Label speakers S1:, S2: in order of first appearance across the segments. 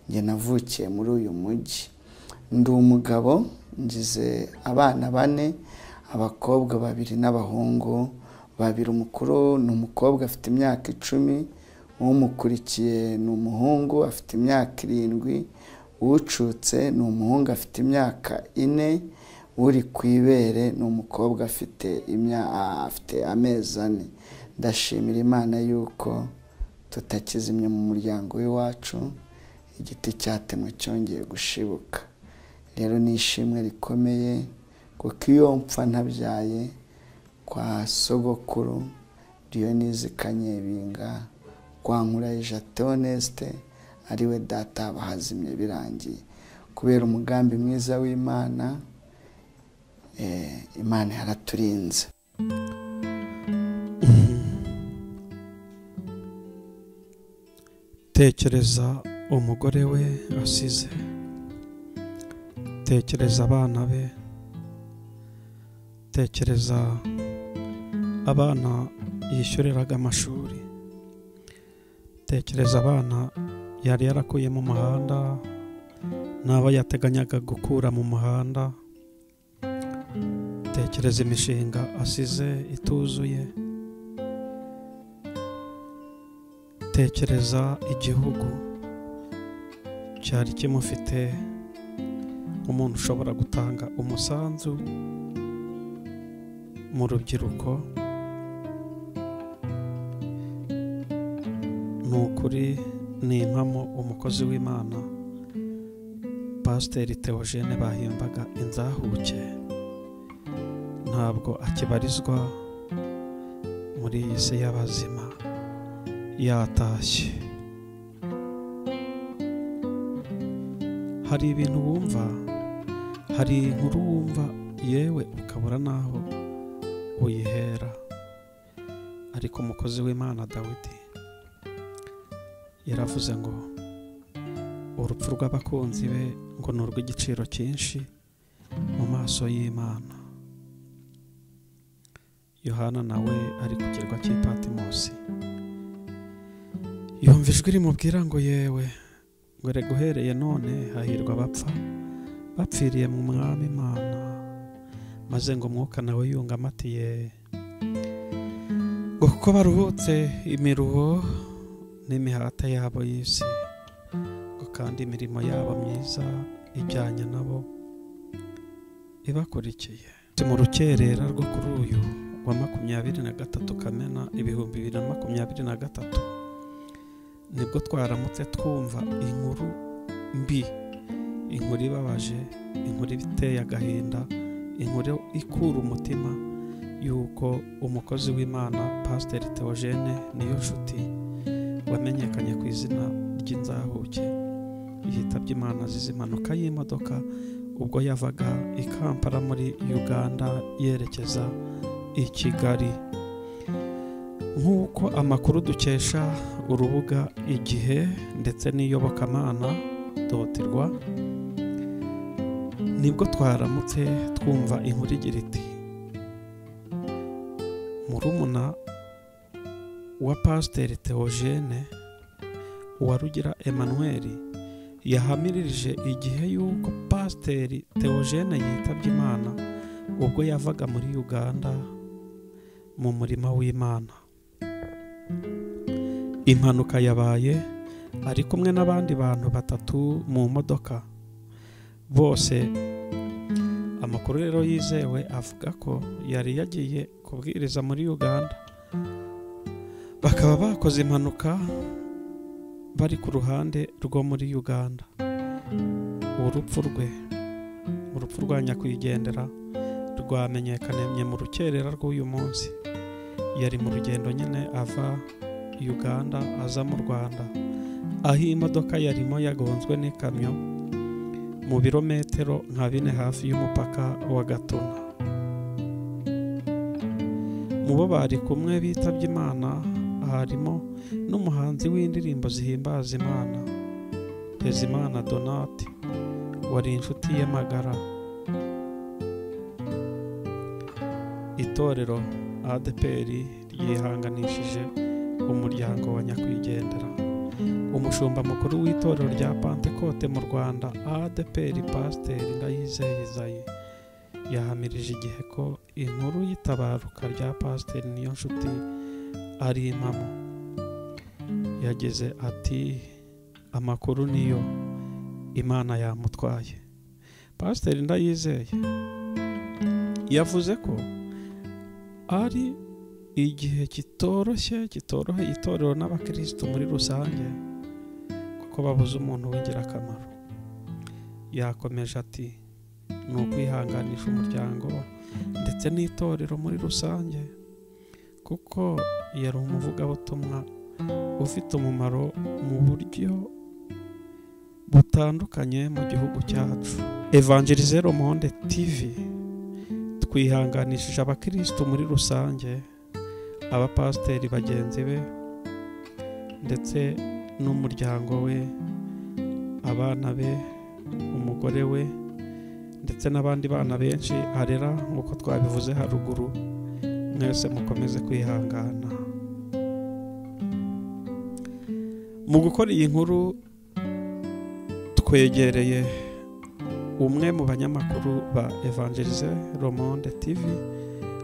S1: Njye navukiye muri uyu mujyi. Ndi umugabo, ngize abana 4, abakobwa 2 n'abahungu 2. Umukuru ni umukobwa afite imyaka 10, umukurikiye ni umuhungu afite imyaka 7, ucutse ni umuhungu afite imyaka 4, uri ku ibere ni umukobwa afite amezi 4. Ndashimira Imana yuko tutakizimye mu muryango w'iwacu, igiti cyatemwe cyongeye gushibuka. Rero ni ishimwe rikomeye kuko iyo mpfa ntabyaye kwa sogokuru Dionise Kanyebinga, kwa Nkurayija Theoneste ariwe data, bahazimye birangiye. Kubera umugambi mwiza w'Imana, Imana yaraturinze.
S2: Tekereza umugore we asize, tekereza abana be, tekereza abana yishyuriraga amashuri, tekereza abana yari yarakuye mu muhanda n'abo yateganyaga gukura mu muhanda, tekereza imishinga asize ituzuye, tekereza igihugu cyari kimufite umuntu ushobora gutanga umusanzu mu rubyiruko. Ni ukuri ni impamo umukozi w'Imana Pasiteri Theogene bahimbaga inzahuke ntabwo akibarizwa muri iyi si y'abazima, yatashye. Hari ibintu wumva, hari inkuru wumva, yewe ukabura naho uyihera. Ariko umukozi w'Imana Dawidi yaravuze ngo urupfu rw'abakunzi be ngo ni urw'igiciro cyinshi mu maso y'Imana. Yohana nawe ari ku kirwa cy'i Patimosi, yumva ijwi rimubwira ngo yewe, ngo erega uhereye none hahirwa abapfa bapfiriye mu mwami Imana. Maze ngo umwuka nawe yungamo ati ye, ngo kuko baruhutse imiruho n'imihate yabo y'isi, ngo kandi imirimo yabo myiza ijyanye nabo ibakurikiye. Mu rukerera rwo kuri uyu wa 23 Kamena 2023 nibwo twaramutse twumva inkuru mbi, inkuru ibabaje, inkuru iteye agahinda, inkuru ikura umutima yuko umukozi w'Imana Pasiteri Theogene Niyonshuti wamenyekanye ku izina ry'inzahuke yitabye Imana azize impanuka y'imodoka ubwo yavaga i Kampala muri Uganda yerekeza i Kigali. Nk'uko amakuru dukesha urubuga Igihe ndetse n'iyobokamana dotirwa, nibwo twaramutse twumva inkuru igira iti: murumuna wa Pasiteri Theogene Uwarugira Emmanuel yahamirije Igihe yuko Pasiteri Theogene yitabye Imana ubwo yavaga muri Uganda mu murima w'Imana. Impanuka yabaye ari kumwe n'abandi bantu 3 mu modoka bose. Amakuru rero yizewe avuga ko yari yagiye kubwiriza muri Uganda, bakaba bakoze impanuka bari ku ruhande rwo muri Uganda. Urupfu rwe, urupfu rwa nyakwigendera rwamenyekanye mu rukerera rw'uyu munsi. Yari mu rugendo nyine ava Uganda aza mu Rwanda, aho imodoka yarimo yagonzwe n'ikamyo mu birometero nka 4 hafi y'umupaka wa Gatuna. Mu bo bari kumwe bitabye Imana harimo n'umuhanzi w'indirimbo zihimbaza Imana Ntezimana Donati wari inshuti ye magara. Itorero ADPR ryihanganishije umuryango wa nyakwigendera Umushumba mukuru w'itorero rya Pantekote mu Rwanda ADEPR Pasiteri Ndayizeye Isaie yahamirije Igihe ko inkuru y'itabaruka rya Pasiteri Niyonshuti ari impamo. Yagize ati amakuru niyo, Imana yamutwaye. Pasiteri Ndayizeye yavuze ko ari igihe kitoroshye kitoroheye itorero n'abakristo muri rusange kuko babuze umuntu w'ingirakamaro. Yakomeje ati ni ukwihanganisha umuryango ndetse n'itorero muri rusange kuko yari umuvugabutumwa ufite umumaro mu buryo butandukanye mu gihugu cyacu. Evangelize Monde TV twihanganishije abakristo muri rusange, abapasiteri bagenzi be ndetse n'umuryango we, abana be, umugore we ndetse n'abandi bana benshi arera nk'uko twabivuze haruguru. Mwese mukomeze kwihangana. Mu gukora iyi nkuru twegereye umwe mu banyamakuru ba Evangelize Monde TV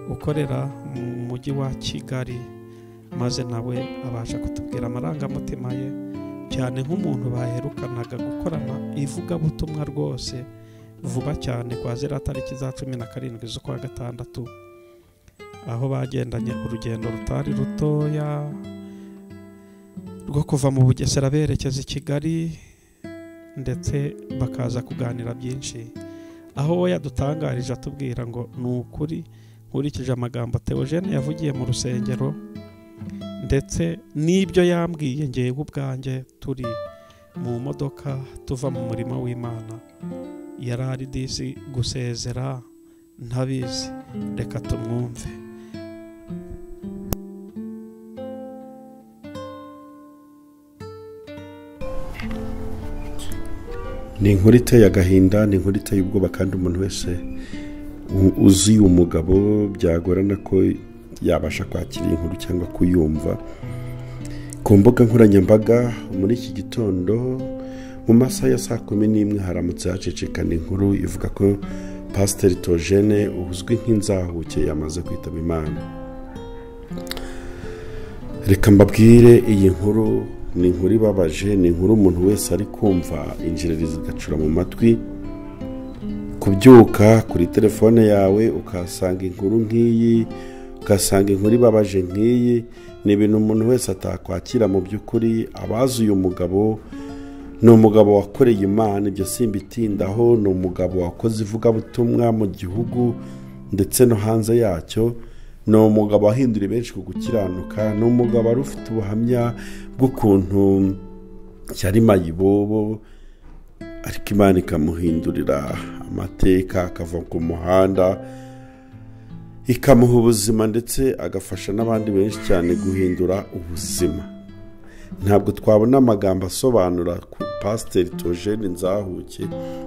S2: ukorera mu mujyi wa Kigali, maze nawe abasha kutubwira amarangamutima ye cyane nk'umuntu baherukanaga gukorana ivugabutumwa rwose vuba cyane kwa ziriya tariki za 17 z'ukwa gatandatu, aho bagendanye urugendo rutari rutoya rwo kuva mu Bugesera berekeza i Kigali ndetse bakaza kuganira byinshi, aho we yadutangarije atubwira ngo ni ukuri nkurikije amagambo Theogene yavugiye mu rusengero ndetse n'ibyo yambwiye ngewe ubwanjye turi mu modoka tuva mu murimo w'Imana, yari ari disi gusezera ntabizi. Reka tumwumve.
S3: Ni inkuru iteye agahinda, ni inkuru iteye ubwoba, kandi umuntu wese uzi umugabo byagorana ko yabasha kwakira iyi nkuru cyangwa kuyumva. Ku mbuga nkoranyambaga muri iki gitondo mu masaha ya 11 haramutse hacicikana inkuru ivuga ko Pasiteri Theogene uzwi nk'inzahuke yamaze kwitaba Imana. Reka mbabwire, iyi nkuru ni inkuru ibabaje, ni inkuru umuntu wese ari kumva injireri zigacura mu matwi. Kubyuka kuri telefone yawe ukasanga inkuru nk'iyi, ugasanga inkuru ibabaje nk'iyi, ni ibintu umuntu wese atakwakira mu by'ukuri. Abazi uyu mugabo, ni umugabo wakoreye Imana, ibyo simbitindaho, ni umugabo wakoze ivugabutumwa mu gihugu ndetse no hanze yacyo, ni umugabo wahindura benshi ku gukiranuka, ni umugabo wari ufite ubuhamya bw'ukuntu yari mayibobo ariko Imana ikamuhindurira amateka, akava ku muhanda ikamuha ubuzima ndetse agafasha n'abandi benshi cyane guhindura ubuzima. Ntabwo twabona amagambo asobanura ku Pasiteri Theogene Nzahuke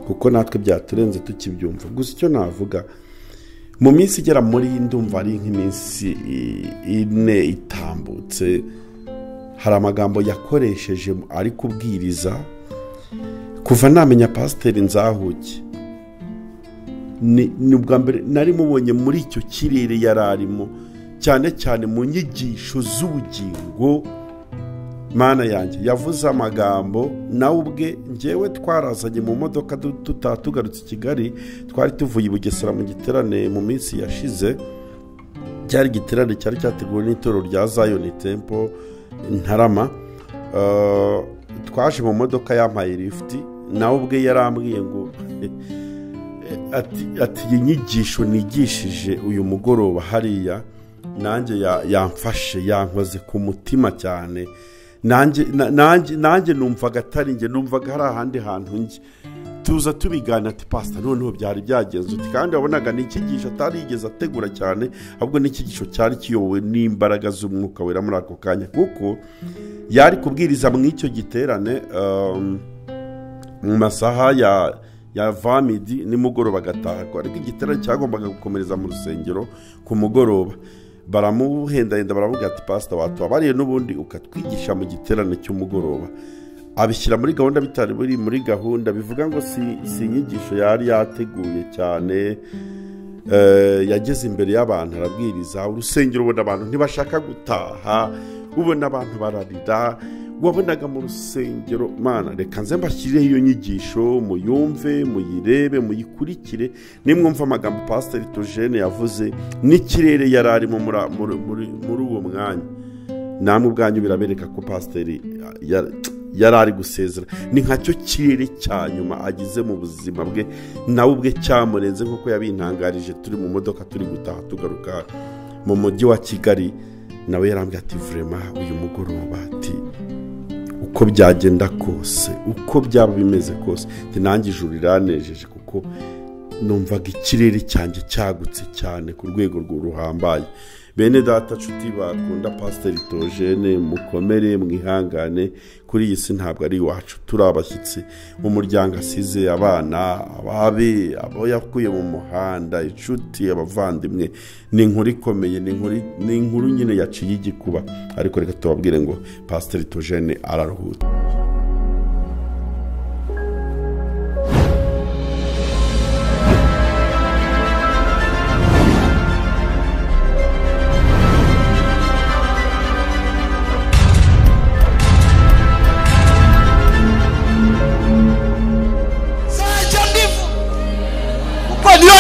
S3: kuko natwe byaturenze tukibyumva. Gusa icyo navuga, mu minsi igera muri ndumva ari nk'iminsi 4 itambutse, hari amagambo yakoresheje ari kubwiriza. Kuva namenya Pasiteri Nzahuke ni ubwa mbere nari mubonye muri icyo kirere yari arimo, cyane cyane mu nyigisho z'ubugingo. Mana yanjye, yavuze amagambo nawe ubwe. Njyewe twarazanye mu modoka tugarutse i Kigali, twari tuvuye i Bugesera mu giterane mu minsi yashize, cyari igiterane cyari cyateguwe n'itorero rya Zion Temple Ntarama. Twaje mu modoka yampaye lift, nawe ubwe yarambwiye ngo ati iyi nyigisho nigishije uyu mugoroba hariya nanjye yamfashe, yankoze ku mutima cyane. Nanjye numvaga atari njye, numvaga hari ahandi hantu njye. Tuza tubigana ati pastor noneho byari byagenze uti, kandi wabonaga ni icyigisho atarigeze ategura cyane, ahubwo ni icyigisho cyari kiyobowe n'imbaraga z'umwuka wera muri ako kanya, kuko yari kubwiriza mu icyo giterane mu masaha ya vamidi nimugoroba agataha, ariko igiterane cyagombaga gukomereza mu rusengero ku mugoroba. Baramuhendahenda baravuga ati pastor watubabariye n'ubundi ukatwigisha mu giterane cy'umugoroba. Abishyira muri gahunda bitari buri muri gahunda, bivuga ngo si inyigisho yari yateguye cyane. Yageze imbere y'abantu arabwiriza, urusengero ubona abantu ntibashaka gutaha, ubona abantu bararira, wabonaga mu rusengero. Mana, reka nze mbashyireho iyo nyigisho muyumve, muyirebe, muyikurikire. Nimwumva amagambo Pasiteri Theogene yavuze n'ikirere yari arimo muri uwo mwanya, namwe ubwanyu birabereka ko pasiteri yari ari gusezera. Ni nkacyo kirere cya nyuma agize mu buzima bwe, nawe ubwe cyamurenze, nk'uko yabintangarije turi mu modoka turi gutaha tugaruka mu mujyi wa Kigali. Nawe yarambwiye ati vrema uyu mugoroba, ati uko byagenda kose, uko byaba bimeze kose, nanjye ijuru riranejeje, kuko numvaga ikirere cyanjye cyagutse cyane ku rwego ruhambaye. Bene data nshuti bakunda Pasiteri Theogene, mukomere, mwihangane, kuri iyi si ntabwo ari iwacu, turi abashyitsi. Umuryango asize, abana, ababe, abo yakuye mu muhanda, inshuti, abavandimwe, ni inkuru ikomeye, ni inkuru nyine yaciye igikuba. Ariko reka tubabwire ngo Pasiteri Theogene araruhutse.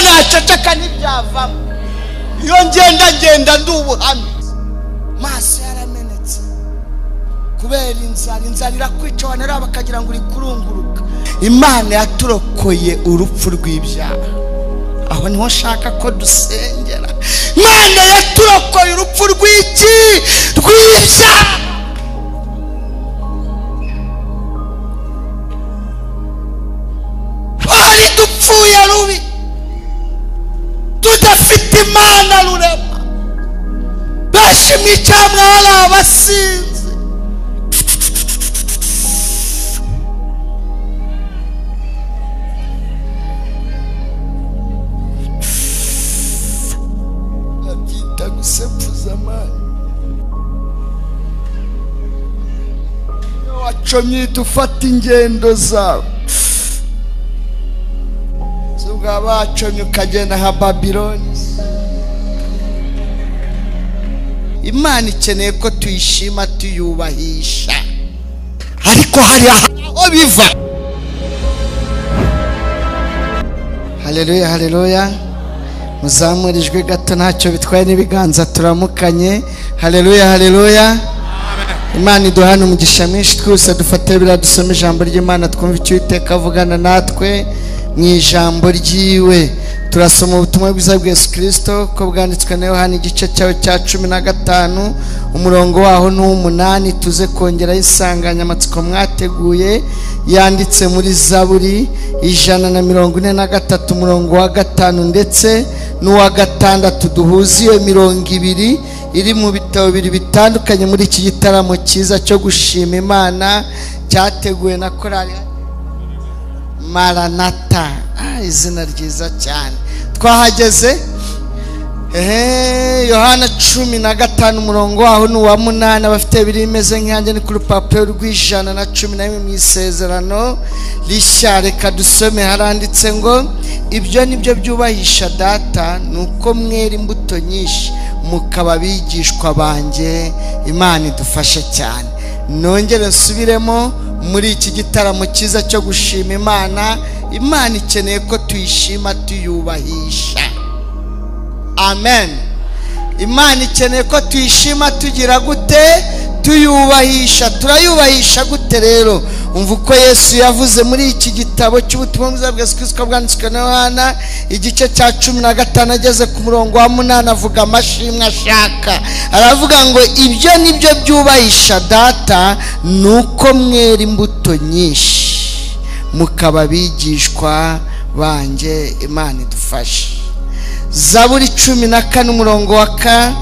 S1: Naceceka ntibyavamo, iyo ngenda ndi ubuhamya. Maso yaramenetse kubera inzara, inzara irakwica, wanareba bakagira ngo uri kurunguruka. Imana yaturokoye urupfu rw'ibyaha, aho niho nshaka ko dusengera. Imana yaturokoye urupfu rw'iki? Rw'ibyaha. Twari dupfuye rubi, tudafite Imana rurema, benshi mu icyamwa hari abasinzi. Babyita gusepfuza amani. Iyo wacomye ufata ingendo zawe, bacomye ukagenda nka Babiloni. Imana ikeneye ko tuyishima tuyubahisha, ariko hari aho biva. Haleluya, haleluya. Muzamure ijwi gato, ntacyo bitwaye n'ibiganza turamukanye. Haleluya, haleluya. Imana iduhana umugisha mwinshi. Twese dufate biriya, dusome ijambo ry'Imana, twumve icyo Uwiteka avugana natwe mu ijambo ryiwe. Turasoma ubutumwa bwiza bwa Yesu Kristo ko bwanditswe na Yohana, igice cyawe cya 15 umurongo waho n'umunani. Tuze kongeraho insanganyamatsiko mwateguye yanditse muri Zaburi 143 umurongo wa 5 ndetse n'uwa 6. Duhuze iyo mirongo ibiri iri mu bitabo bibiri bitandukanye muri iki gitaramo cyiza cyo gushima Imana cyateguwe na korali Maranatha. Izina ryiza cyane. Twahageze. Yohana 15 umurongo waho n'uwa 8. Abafite biri imeze nkanjye ni ku rupapuro rw'111 mu isezerano rishya. Reka dusome. Haranditse ngo ibyo nibyo byubahisha Data, nuko mwera imbuto nyinshi mukaba abigishwa banjye. Imana idufashe cyane. Nongere nsubiremo, muri iki gitaramo cyiza cyo gushima Imana, Imana ikeneye ko tuyishima tuyubahisha. Amen. Imana ikeneye ko tuyishima tugira gute? Tuyubahisha. Turayubahisha gute rero? Umva uko Yesu yavuze muri iki gitabo cy'ubutumwa bwiza bwa Yesu Kristo bwanditswe na Yohana, igice cya 15 ageze ku murongo wa 8, avuga amashimwe ashaka. Aravuga ngo ibyo nibyo byubahisha Data, nuko mwera imbuto nyinshi mukaba abigishwa banjye. Imana idufashe. Zaburi 14 umurongo wa 5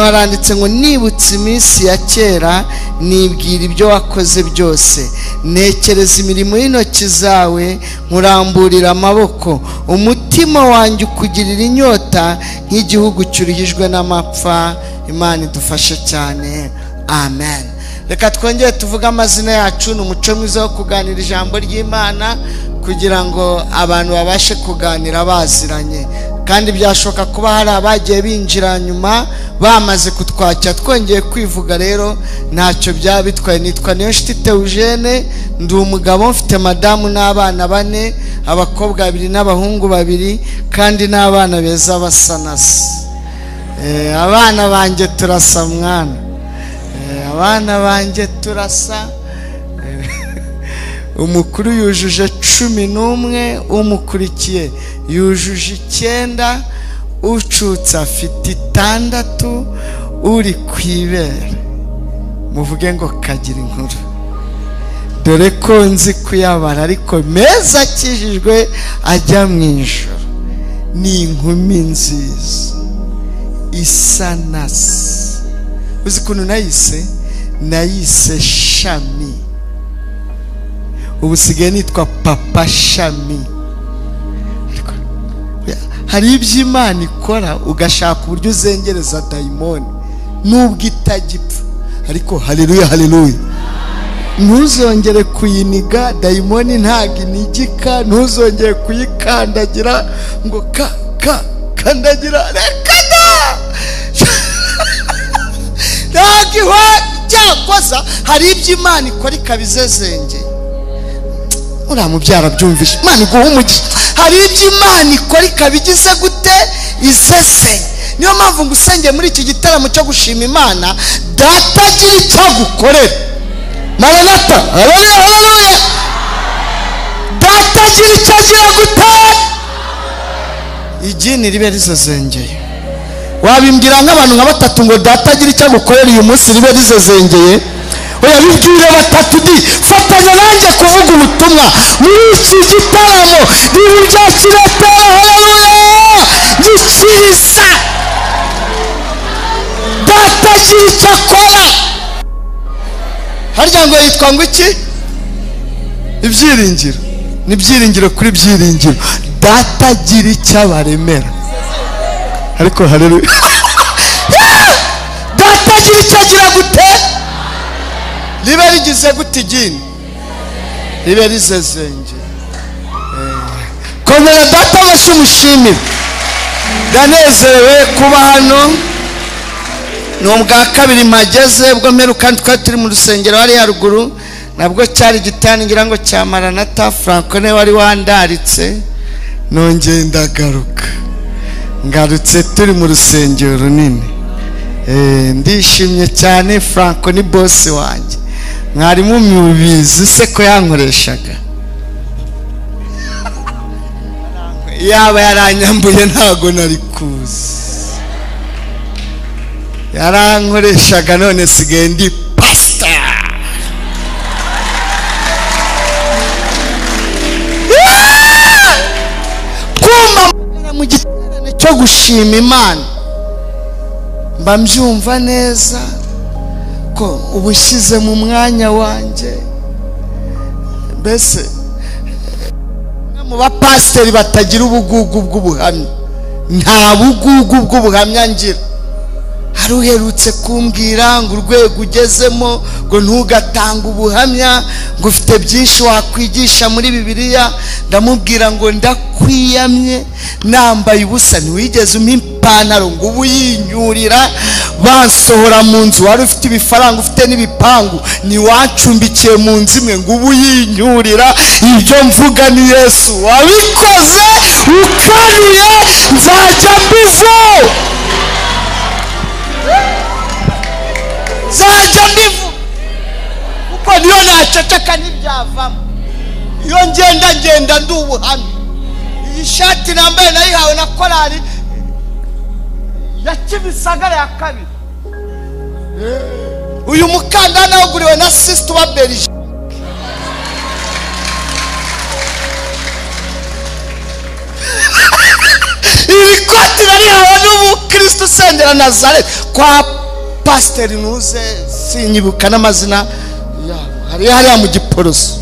S1: haranditse ngo nibutse iminsi ya kera, nibwira ibyo wakoze byose, ntekereza imirimo y'intoki zawe, nkuramburira amaboko, umutima wanjye ukugirira inyota nk'igihugu cyuruhijwe n'amapfa. Imana idufashe cyane. Amen. Reka twongere tuvuge amazina yacu. Ni umuco mwiza wo kuganira ijambo ry'Imana kugira ngo abantu babashe kuganira baziranye, kandi byashoboka kuba hari abagiye binjira nyuma bamaze kutwakira. Twongeye kwivuga rero ntacyo byaba bitwaye. Nitwa Niyonshuti Theogene, ndi umugabo, mfite madamu n'abana bane, abakobwa babiri n'abahungu babiri, kandi n'abana beza basa na se. Abana banjye turasa mwana, abana banjye turasa. Umukuru yujuje 11, umukurikiye yujuje 9, ucutse afite 6, uri kwibera. Muvuge ngo kagira inkuru, dore ko nzi kuyabara, ariko meza akijijwe ajya mu ijuru. Ni inkumi nziza isa na se. Uzi ukuntu nayise? Nayise Shami. Ubu sigaye nitwa Papa Shami. Hari ibyo Imana ikora ugashaka uburyo uzengereza dayimoni nubwo itagipfa, ariko haleluya haleluya, ntuzongere kuyiniga dayimoni, ntago inigika. Ntuzongere kuyikandagira ngo ka ka kandagira, reka da ntago ihwa cyakoza. Hari ibyo Imana ikora ikabizezengeye. Uriya mubyara byumvishe, Imana iguha umugisha. Hari ibyo Imana ikora ikabigize gute? Izeze. Niyo mpamvu ngusengeye muri iki gitaramo cyo gushima Imana, data agira icyo agukorera. Maranata, haleluya haleluya. Data agira icyo agira gute? Igini ribe rizezengeye. Wabimbwira nk'abantu nka batatu ngo data agira icyo agukorera uyu munsi ribe rizezengeye. Oya, bibwire batatu di, fatanya nanjye kuvuga ubutumwa muri iki gitaramo. Niba byakireta, haleluya, gikiriza. Data agira icyo akora. Harya ngo yitwa ngo iki? Ibyiringiro. Ni ibyiringiro kuri byiringiro. Data agira icyo abaremera. Ariko haleluya, data agira icyo agira gute? Ribe rigize gute igini? Ribe rizezenge. Komera data amashyi umushimire. Ndanezerewe kuba hano. Ni ubwa kabiri mpageze, ubwo mperuka twari turi mu rusengero hariya haruguru, nabwo cyari gitani ngira ngo cya Maranata. Franco niwe wari wandaritse, nongeye ndagaruka. Ngarutse turi mu rusengero runini. Ndishimye cyane. Franco ni boss wanjye. Mwarimu mubizi se ko yankoreshaga? Yaba yaranyambuye ntago nari kuzi. Yarankoreshaga, none sigaye ndi pastor. Kumva mu giterane cyo gushima Imana, mba mbyumva neza ko ubushyize mu mwanya wanjye. Mbese mu bapasiteri batagira ubugugu bw'ubuhamya, nta bugugu bw'ubuhamya ngira. Hari uherutse kumbwira ngo urwego ugezemo ngo ntugatanga ubuhamya, ngo ufite byinshi wakwigisha muri Bibiliya. Ndamubwira ngo ndakwiyamye, nambaye ubusa, ntiwigeze umpa ipantaro ngo ubu yinyurira. Bansohora mu nzu, wari ufite ibifaranga ufite n'ibipangu, ntiwacumbikiye mu nzu imwe ngo ubu yinyurira. Ibyo mvuga ni Yesu wabikoze, ukanuye, nzajya mbivu, nzajya mbivu, kuko niyo naceceka ntibyavamo. Iyo ngenda ngenda ndi ubuhamya. Iyi shati nambaye nayihawe na korali ya Kimisagara ya kabiri. Uyu mukandara nawuguriwe na sister wa Belgique. Iri koti narihawe n'umukristo usengera Nazareth kwa Pasiteri Ntuze, sinyibuka n'amazina yabo, hariya hariya mu Giporoso.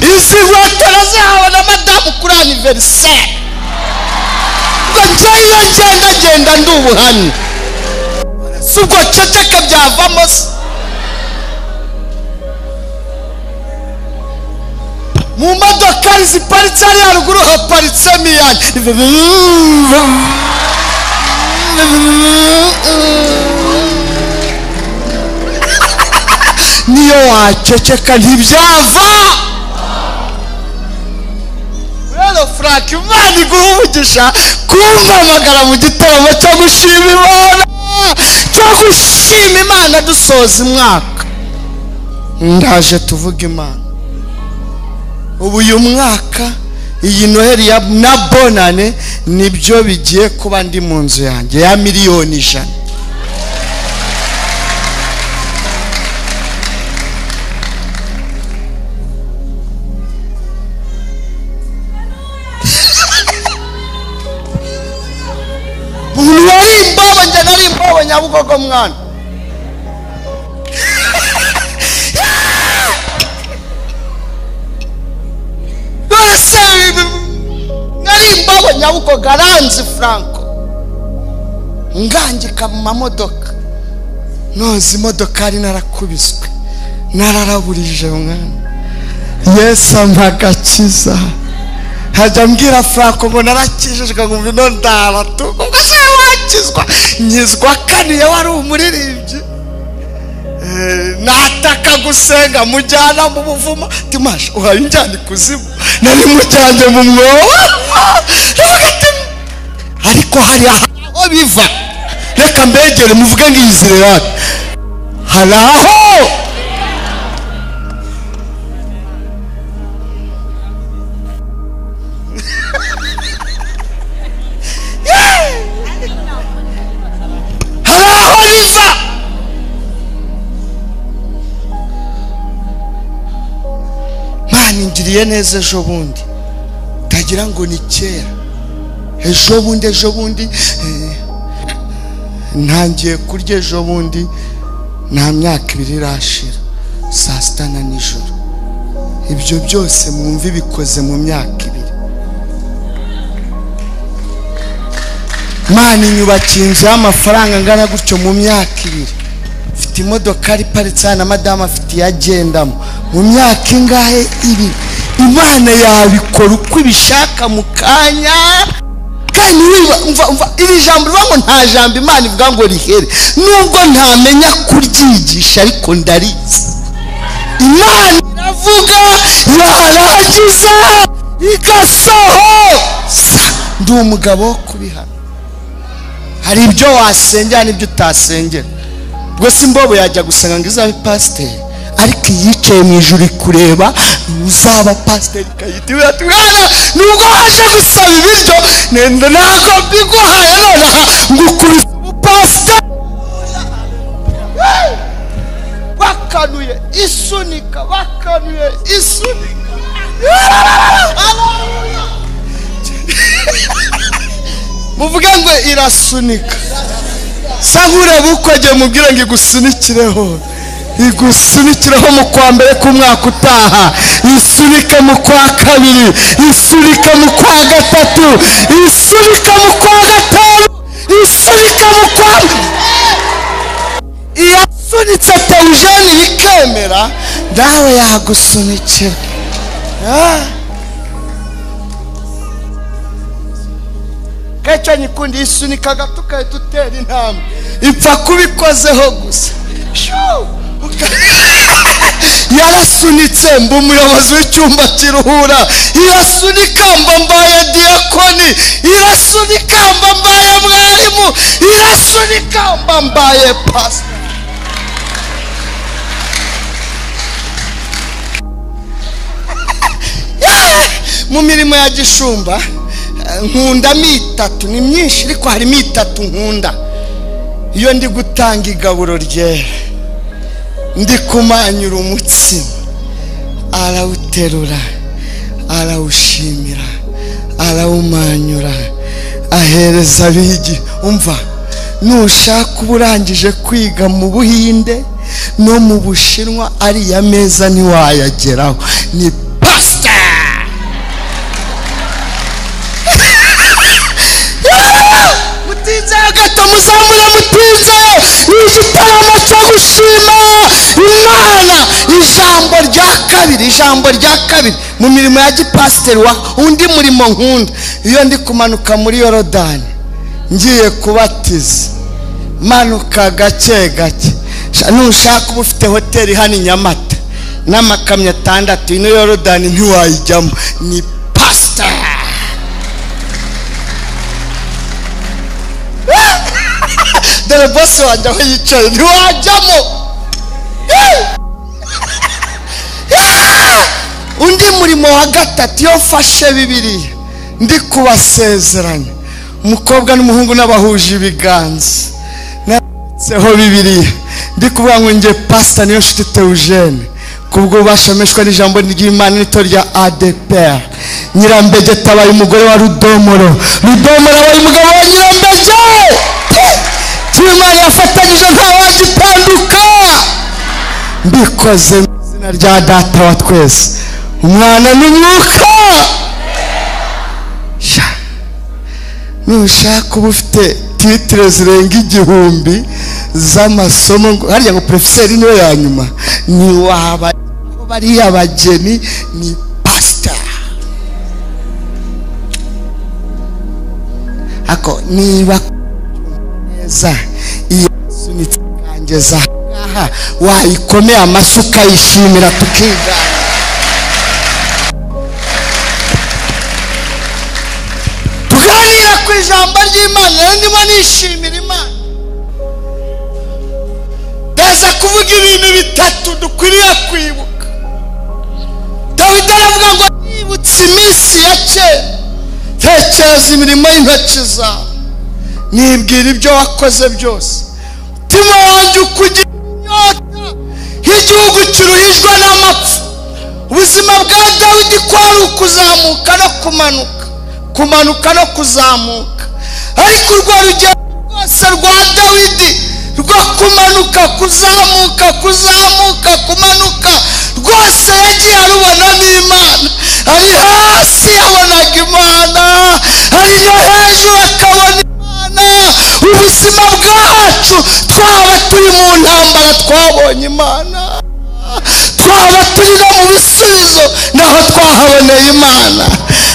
S1: Izi nkweto nazihawe na madamu kuri anniversaire. Ngo njyewe iyo ngenda ngenda ndi ubuhamya. Si ubwo ceceka byavamo se? Mu modokari ziparitse hariya haruguru haparitsemo iyanjye. Niyo waceceka ntibyava. Rero Frank, Imana iguha umugisha kumpamagara mu gitaramo cyo gushima Imana, cyo gushima Imana dusoza umwaka. Ndaje tuvuge Imana. Ubu uyu mwaka iyi Noheli ya na bonane nibyo bigiye kuba ndi mu nzu yanjye ya 100,000,000. Umuntu wari imbobo, njye nari imbobo Nyabugogo mwana. Nari imbobo Nyabugogo, aranzi Franco ngangika mu mamodoka, noza imodokari narakubiswe, nararaburije mwana. Yesu ampa agakiza. Hajya mbwira Franco ngo narakijijwe, ngo ino ndara tu, ubwo se wakizwa? Nkizwa kaniye wari umuririmbyi. Nataka gusenga mujyana mu buvumo, timasha uhaye injyana ikuzimu, nari mujyanye mu mwobo. Ariko hari aho biva. Reka mbegere muvuge ngo iyizire yacu. Hari aho biva. Mana ingiriye neza ejo bundi, ndagira ngo ni kera. Ejo bundi ntangiye kurya ejo bundi, nta myaka 2 irashira, saa 6 na nijoro. Ibyo byose mwumva bikoze mu myaka 2. Mana inyubakiye inzu y'amafaranga angana gutyo mu myaka 2. Mfite imodoka iparitse na madamu afite iyagendamo mu myaka ingahe? 2. Imana yabikora uko ibishaka mu kanya. Kandi umva iri jambo rivuga ngo nta jambo Imana ivuga ngo rihere, nubwo ntamenya kuryigisha ariko ndarizi. Imana iravuga yarangiza igasohoza. Ndi umugabo wo kubihana. Hari ibyo wasengera n'ibyo utasengera. Ubwo si imbobo yajya gusenga ngo izabe pasiteri, ariko iyicaye mu ijuru ikureba uzaba pasiteri ikayita ati mwana nubwo waje gusaba ibiryo ntabwo mbiguhaye nonaha ngukubise ubupasiteri. Bakanuye isunika, bakanuye isunika. Muvuge ngo irasunika. Sa nkureba uko agiye mubwira ngo igusunikireho, igusunikireho mu kwa mbere k'umwaka utaha, isunike mu kwa kabiri, isunike mu kwa gatatu, isunike mu kwa gatanu, isunike mu kwa. Iyasunitse Teujeni bikemera, nawe yagusunikira. Keca nyikundi isunika gato ukahita utera intambwe, ipfa kubikozeho gusa. Yarasunitse mba umuyobozi w'icyumba kiruhura, irasunika mba mbaye diyakoni, irasunika mba mbaye mwarimu, irasunika mba mbaye pastor. Mu mirimo ya gishumba nkunda mitatu, ni myinshi ariko hari mitatu nkunda. Iyo ndi gutanga igaburo ryera, ndi kumanyura umutsima, arawuterura, arawushimira, arawumanyura, ahereza abigi. Umva, nushaka uba urangije kwiga mu Buhinde no mu Bushinwa, ariya meza ntiwayageraho. Ni pastor. Mutinze gato muzamure mutinze. Ni igitaramo cyo gushima Imana. Ijambo rya kabiri, ijambo rya kabiri mu mirimo ya gipasiteri, wa undi murimo nkunda, iyo ndi kumanuka muri Yorodani ngiye kubatiza, manuka gake gake. Nushaka uba ufite hoteli hano i Nyamata n'amakamyo 6, ino Yorodani ntiwayijyamo. Ni pastor. Dore bosi wanjye aho yicaye, ntiwajyamo. Undi murimo wa gatatu, iyo mfashe Bibiliya ndi kubasezeranya, umukobwa n'umuhungu n'abahuje ibiganza, nanditseho Bibiliya ndi kuvuga ngo nge pastor Niyonshuti Theogene, kubwo bashameshwa n'ijambo ry'Imana n'ito rya ADPR, Nyirambege tabaye umugore wa Rudomoro, Rudomoro abaye umugabo wa Nyirambege. Imana yafatanyije ntawagitanduka. Mbikoze mu izina rya Data wa twese, Umwana n'Umwuka. Nushaka uba ufite titire zirenga 1000 z'amasomo, harya ngo professeur niwe ya nyuma, ntiwaba bariya bageni, ni pastor. Ako niba neza iyo sunitse kangeza aha, wayikomeye amashyi ukayishimira tukigana. Tuganira ku ijambo ry'Imana, rero ndimo nishimira Imana. Ndaza kuvuga ibintu bitatu dukwiriye kwibuka. Dawidi aravuga ngo nibutse iminsi ya kera, tekereza imirimo y'intoki zawe, nibwira ibyo wakoze byose, umutima wanjye ukugira inyota nk'igihugu kiruhijwe n'amapfa. Ubuzima bwa Dawidi kwari ukuzamuka no kumanuka, kumanuka no kuzamuka. Ariko urwo rugendo rwose rwa Dawidi rwo kumanuka, kuzamuka, kuzamuka, kumanuka, rwose yagiye arubonamo Imana. Ari hasi yabonaga Imana, ari no hejuru akabona Imana. Ubuzima bwacu twaba turi mu ntambara twabonye Imana, twaba turi no mu bisubizo naho twahaboneye Imana.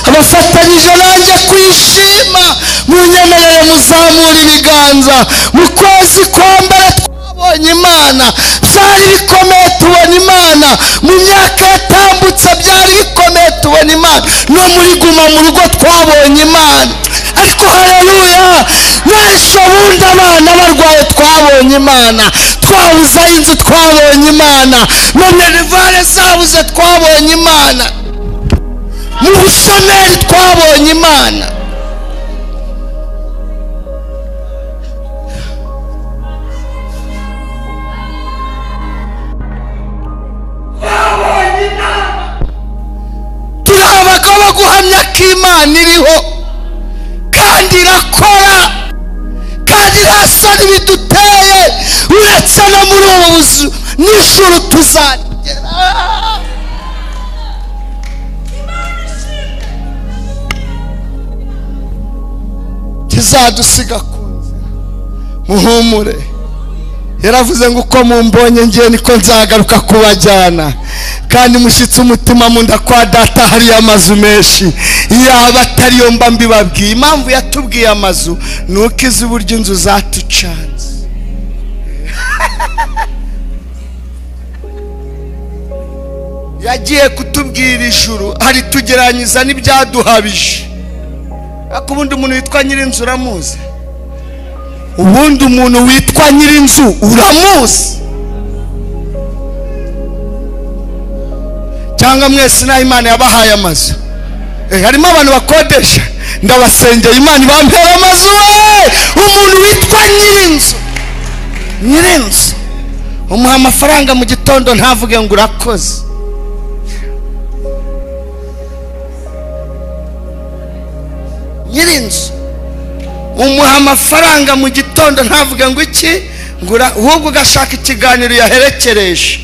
S1: Abafatanyije nanjye kwishima, munyemerere muzamura ibiganza. Mu kwezi kwa mbere twabonye Imana, byari bikomeye tubona Imana. Mu myaka yatambutse byari bikomeye tubona Imana. No muri guma mu rugo twabonye Imana. Ariko haleluya, n'ejo bundi abana barwaye twabonye Imana, twabuze inzu twabonye Imana, minerivare zabuze twabonye Imana, mu bushomeri twabonye Imana. Twabonye Imana. Turi abagabo guhamya ko Imana iriho kandi irakora, kandi irasa n'ibiduteye. Uretse no muri ubu buzu n'ijuru tuzagera. Kizadusiga ku nzira, muhumure. Yaravuze ngo uko mumbonye ngiye niko nzagaruka kubajyana, kandi mushyitse umutima munda kwa Data hariyo amazu menshi. Yaba atariyo mba mbibabwiye. Impamvu yatubwiye amazu ni uko izi uburyo inzu zatucanze. Yagiye kutubwira ijuru aritugeranyiza n'ibyaduhabije. Ariko ubundi umuntu witwa nyirinzu uramuzi? Ubundi umuntu witwa nyirinzu uramuzi? Cyangwa mwese naho Imana yabahaye amazu? Harimo abantu bakodesha, ndabasengeye Imana ibampera amazu. Umuntu witwa nyirinzu, nyirinzu umuha amafaranga mu gitondo ntavuge ngo urakoze. Nyirinzu umuha amafaranga mu gitondo ntavuge ngo iki, ngo ahubwo ugashaka ikiganiro yaherekereje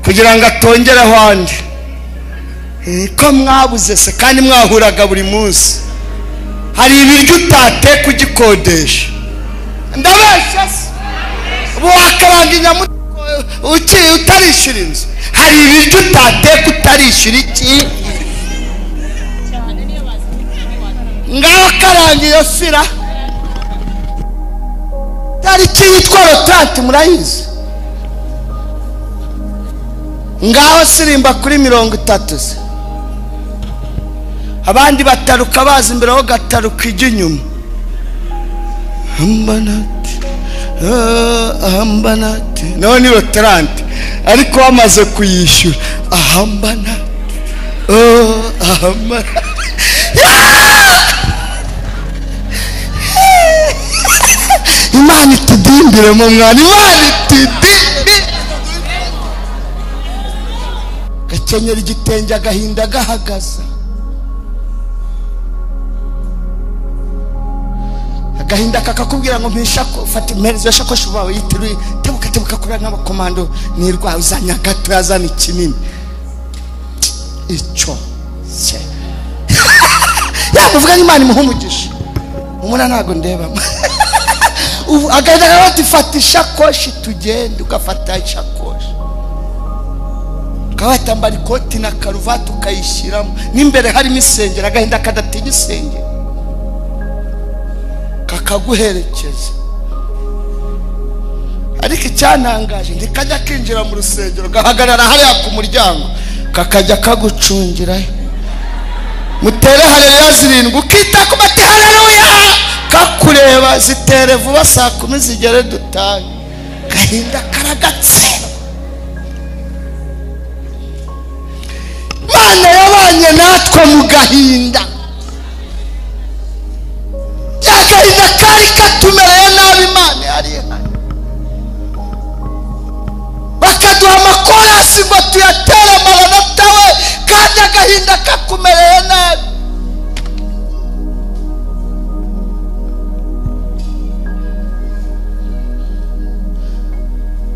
S1: kugira ngo atongereho andi. Ko mwabuze se kandi mwahuraga buri munsi? Hari ibiryo utateka ugikodesha. Ndabeshya se? Ubu wakaranga inyama ukiri utarishyura inzu? Hari ibiryo utateka utarishyura iki? Ngaho karanga iyo fira. Tariki yitwa rotanti murayizi? Ngaho sirimba kuri 30 se. Abandi bataruka baza imbere ho gataruka ijya inyuma. Hambanati, ahambanati. Naho ni rotanti ariko bamaze kuyishyura. Ahambanati, ahambanati. Imana itudimbire mu mwana, Imana itudimbire. Gakenyera igitenge agahinda gahagaze. Agahinda kakakubwira ngo mpisha fata imperezo yashakoshi bawe yiteruye tebuka tebuka kuri nk'abakomando nirwa uzanya gato yazana ikinini icyo se yamuvuga Imana imuha umugisha. Umuna ntago ndeba. Agahinda kakati fata ishakoshi tugende, ugafata ishakoshi ukaba ikoti na karuvati ukayishyiramo n'imbere harimo isengero. Agahinda kadatinya isengero kakaguherekeza. Ariko icyantangaje ntikajya kinjira mu rusengero, gahagarara hariya ku muryango kakajya kagucungirayo. Mutere haleluya 7 ukita ku bati haleluya kakureba, zitere vuba saa 10 zigere dutahe. Gahinda karagatsinda. Imana yabanye natwe mu gahinda. Agahinda kari katumereye nabi, Imana yari ihari. Bakaduha amakorasi ngo tuyatere amaranota we, kandi agahinda kakumereye nabi.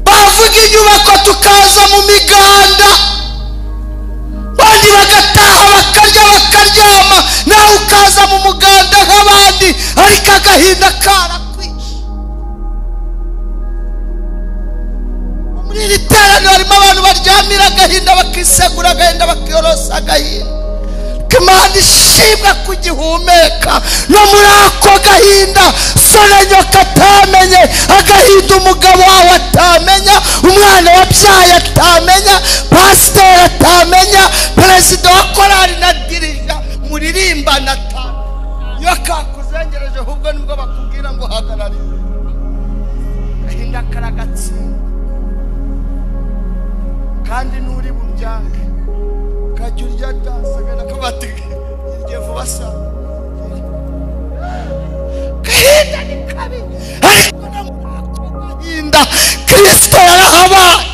S1: Bavuga inyubako tukaza mu miganda, abandi bagataha bakarya bakaryama, nawe ukaza mu muganda nk'abandi, ariko agahinda karakwishe. Muri iri teraniro harimo abantu baryamira agahinda, bakisegura agahinda, bakiyorosa agahinda. Imana ishimwe kugihumeka no muri ako gahinda. Sore nyoka atamenye agahinda, umugabo wawe atamenya, umwana wabyaye atamenya, pasiteri atamenya, perezida wa korali na dirija muririmbana atamenya. Iyo kakuzengereje ahubwo nibwo bakubwira ngo hagarara. Agahinda karagatsinda kandi nturi bubyange. Kajya urya dasagana kabati irye vuba sa. Gahinda ni kabi, ariko no gahinda Kristo yarahabaye.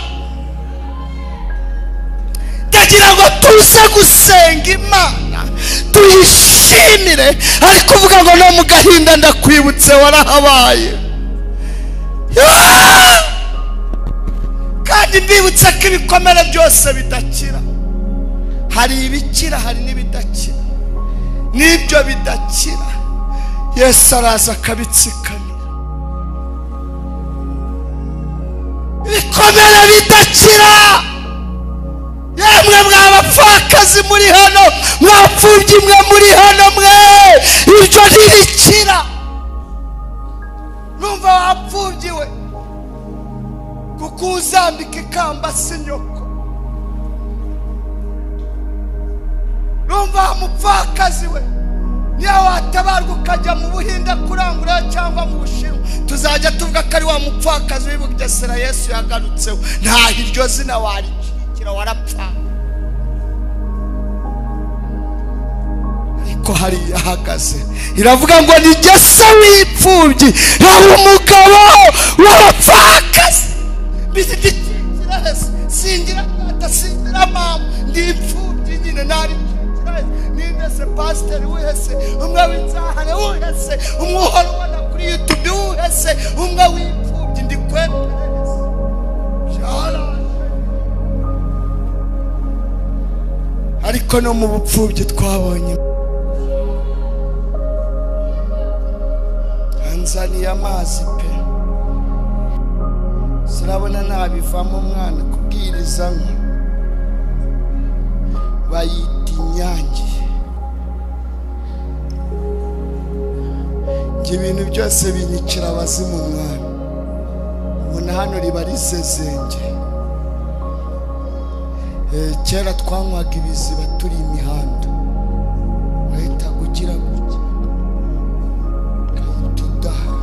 S1: Ndagira ngo tuze gusenga Imana tuyishimire, ariko uvuga ngo no mu gahinda ndakwibutse warahabaye. Kandi mbibutse ko ibikomere byose bidakira. Hari ibikira hari n'ibidakira. N'ibyo bidakira Yesu araza akabitsikamira. Ibikomere bidakira, yemwe mwabapfakazi muri hano, mwapfubyi mwe muri hano mwe, ibyo ntibikira. Numva wapfubyiwe kuko uzambika ikamba si nyoko. Numva mupfakazi we, niyo watabarwa ukajya mu Buhinde kurangura cyangwa mu Bushinwa, tuzajya tuvuga ko ari wa mupfakazi w'i Bugesera Yesu yagarutseho. Nta iryo zina warikikira, warapfa. Ariko hari ahagaze iravuga ngo ni jye se w'imfubyi, yaba umugabo w'abapfakazi. Singira data, singira mama, ndi imfubyi nyine nari. Ninde se pasiteri wese, umwe w'inzahare wese, umwe uhora ubona kuri YouTube wese, umwe w'imfubyi ndi kwemereza. Ariko no mu bupfubyi twabonye anzaniye amazi pe. Sirabona nabivamo mwana kubwiriza nka bayita inyange. Njye ibintu byose binyicira abazimu mwana. Ubona hano riba risezenge. Kera twanywaga ibiziba turi imihanda, urahita ugira gutya tudaha.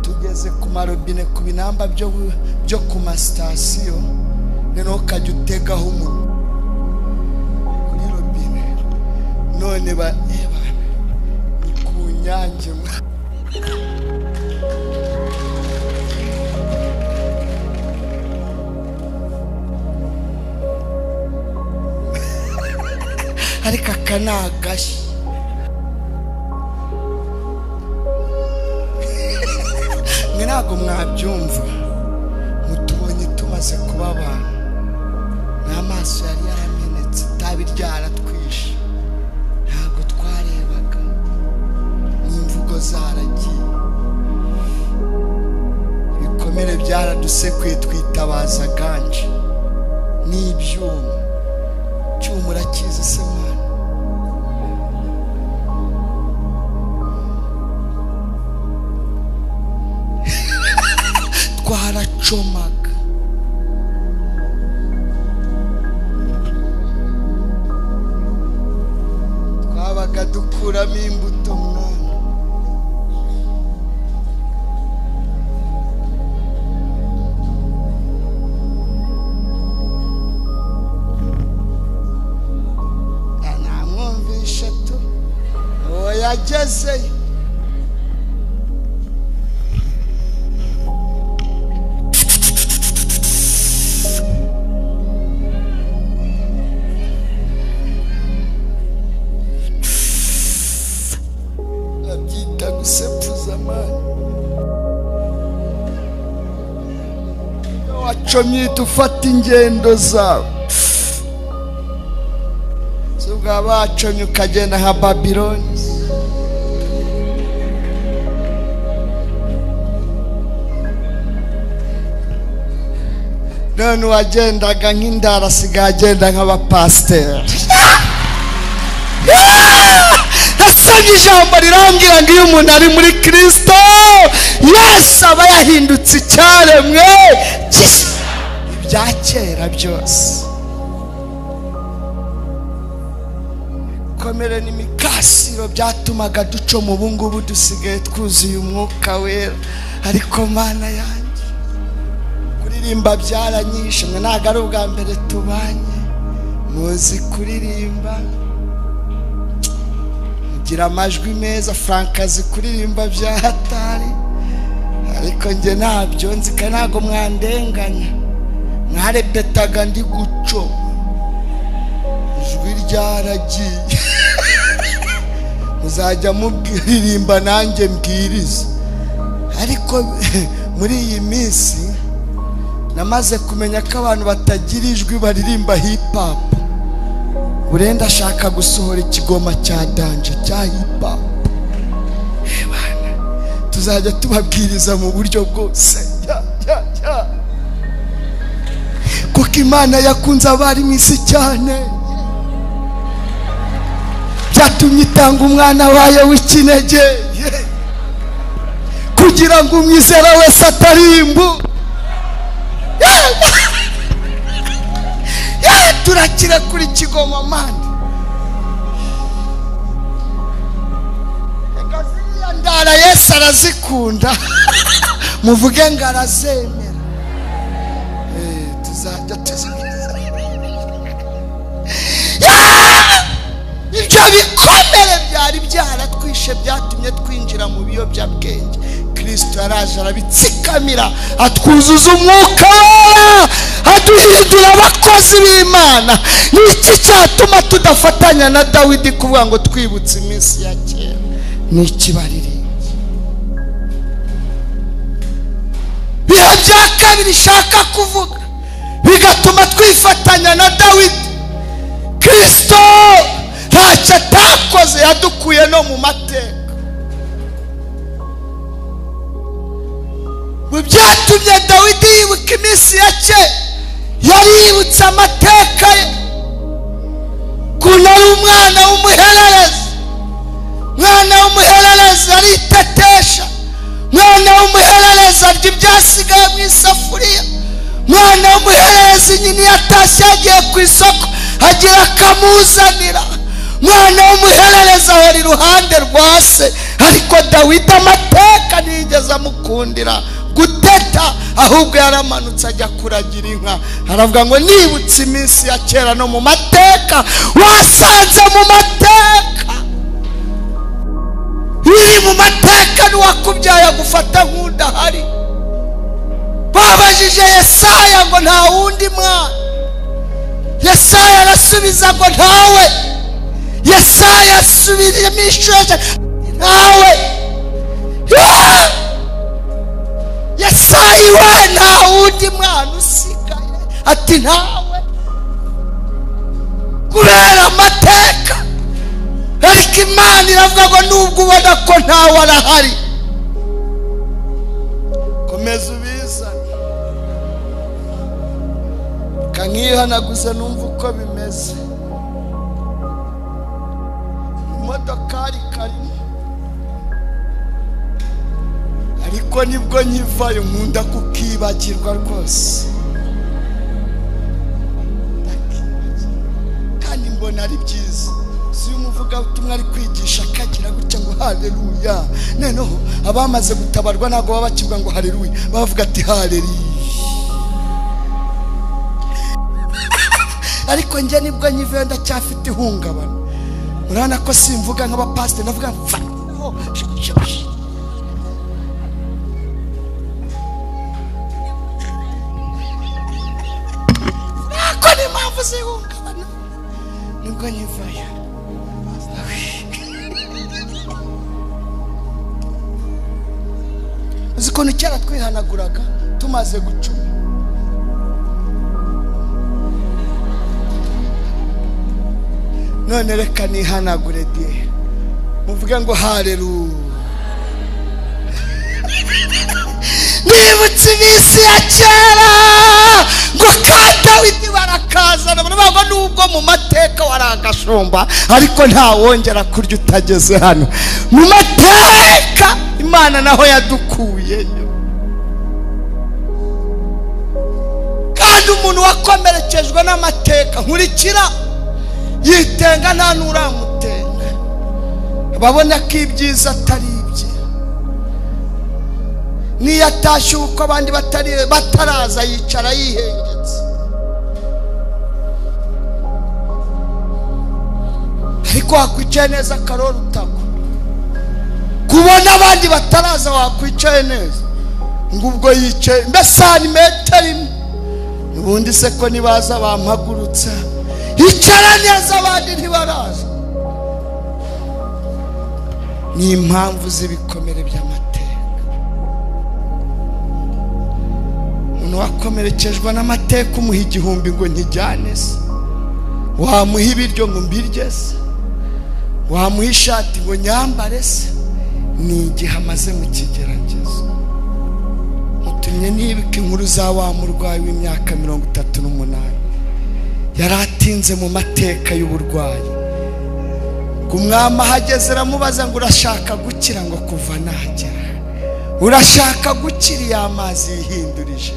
S1: Tugeze ku marobine ku binamba byo ku masitasiyo, noneho ukajya utegaho umuntu kuri robine. None ni ku nyange. Ariko aka ni agashyi. Mwe ntabwo mwabyumva, mutubonye tumaze kuba abantu, n'amaso yari yaramenetse, itabi ryaratwishe, ntabwo twarebaga, n'imvugo zaragiye, ibikomere byaradusekuye, twitabaza ganje n'ibyuma. Cyuma urakizi se mwana? Twaracomaga. Twabaga dukuramo imbuto mwana. Namwumvishe tu uwo yagezeyo. Babyita gusepfuza amani. Wacomye ufata ingendo zawe, ubwa bacomye ukagenda nka Babiloni. None uwagendaga nk'indara asigaye agenda nk'abapasiteri. Nasomye ijambo rirambwira ngo iyo umuntu ari muri Kristo Yesu aba yahindutse icyaremwe gishya, ibya kera byose ibikomere n'imikasiro byatumaga ducoma, ubu ngubu dusigaye twuzuye umwuka wera. Ariko Mana yanjye, kuririmba byaranyishe. Mwe ntabwo ari ubwa mbere tubanye, muzi kuririmba, mugira amajwi meza. Frank azi kuririmba bya hatari, ariko njye ntabyo nzi, kandi ntabwo mwandenganya. Mwarepetaga ndi gucoma, ijwi ryaragiye. Muzajya mubwiririmba nanjye mbwiriza. Ariko muri iyi minsi namaze kumenya ko abantu batagira ijwi baririmba hip hop. Burenda ashaka gusohora ikigoma cya danje cya hip hop. Bana, tuzajya tubabwiriza mu buryo bwose. Kuko Imana yakunze abari mu isi cyane, byatumye itanga umwana wayo w'ikinege, kugira ngo umwizera wese atarimbu. Turakira kuri kigoma mani. Reka ziriya ndara Yesu arazikunda. Muvuge ngo arazemera. Tuzajya ibyo bikomere byari byaratwishe, byatumye twinjira mu biyobyabwenge. Kristo yaraje arabitsikamira, atwuzuza umwuka wera, aduhindura abakozi b'Imana. Ni iki cyatuma tudafatanya na Dawidi kuvuga ngo twibutse iminsi ya kera? Ni ikibaririmbyi. Bihe bya kabiri shaka kuvuga bigatuma twifatanya na Dawidi. Kristo ntacyo atakoze, yadukuye no mu mateka. Mu byatumye Dawidi yibuka iminsi ya kera, yari yibutse amateka ye, ukuntu ari umwana w'umuhererezi. Umwana w'umuhererezi aritetesha, umwana w'umuhererezi arya ibyasigaye mu isafuriya, umwana w'umuhererezi nyina yatashye yagiye ku isoko agira akamuzanira, umwana w'umuhererezi ahora iruhande rwa se. Ariko Dawidi amateka ntiyigeze amukundira guteta, ahubwo yaramanutse ajya kuragira inka. Aravuga ngo nibutse iminsi ya kera no mu mateka, wasanze mu mateka biri mu mateka n'uwakubyaye agufata nk'udahari. Babajije Yesaya ngo nta wundi mwana, Yesaya arasubiza ngo ntawe. Yesaya asubiramo inshuro ntawe. Yesaya we nta wundi mwana usigaye, ati ntawe, kubera amateka. Ariko Imana iravuga ngo nubwo ubona ko ntawe arahari, komeza ubizane. Kankihanaguze numva uko bimeze. Imodokari karimo, ariko nibwo nkivayo nkunda kukibagirwa rwose, kandi mbona ari byiza. Si umuvugabutumwa ari kwigisha akagira gutya ngo haleluya, noneho abamaze gutabarwa ntabwo baba bakivuga ngo haleluya, bavuga ati haleluya. Ariko njye nibwo nkivayo ndacyafite ihungabana. Urabona ko simvuga nk'abapasiteri, ndavuga mfatiraho. Ko ni impamvu zihungabana, nibwo nkivayo. Uzi ukuntu kera twihanaguraga tumaze gucuma. None reka nihanagure diye, muvuge ngo haleluya. Nibutse iminsi ya kera ngo ka Dawidi barakazana, baravuga ngo nubwo mu mateka wari agashumba, ariko ntawongera kurya utageze hano. Mu mateka Imana naho yadukuyeyo. Kandi umuntu wakomerekejwe n'amateka nkurikira yitenga nta n'uramutenga, babona ko ibyiza atari ibye. Niyo atashye uko abandi bataraza yicara yihengetse. Ariko wakwicaye neza karoro utagwa, kubona abandi bataraza wakwicaye neza ngo ubwo yicaye mbese ni metero imwe, ubundi se ko nibaza bampagurutsa. Icara neza abandi ntibaraza. Ni impamvu z'ibikomere by'amateka. Umuntu wakomerekejwe n'amateka umuha 1000 ngo nkijyane se, wamuha ibiryo ngo mbirye se, wamuha ishati ngo nyambare se, ni igihe amaze mu kigeragezo. Mutumye nibuka inkuru za wa murwayi w'imyaka 38 yari atinze mu mateka y'uburwayi. Umwami ahageze aramubaza ngo urashaka gukira? Ngo kuva nagera. Urashaka gukira ya mazi yihindurije,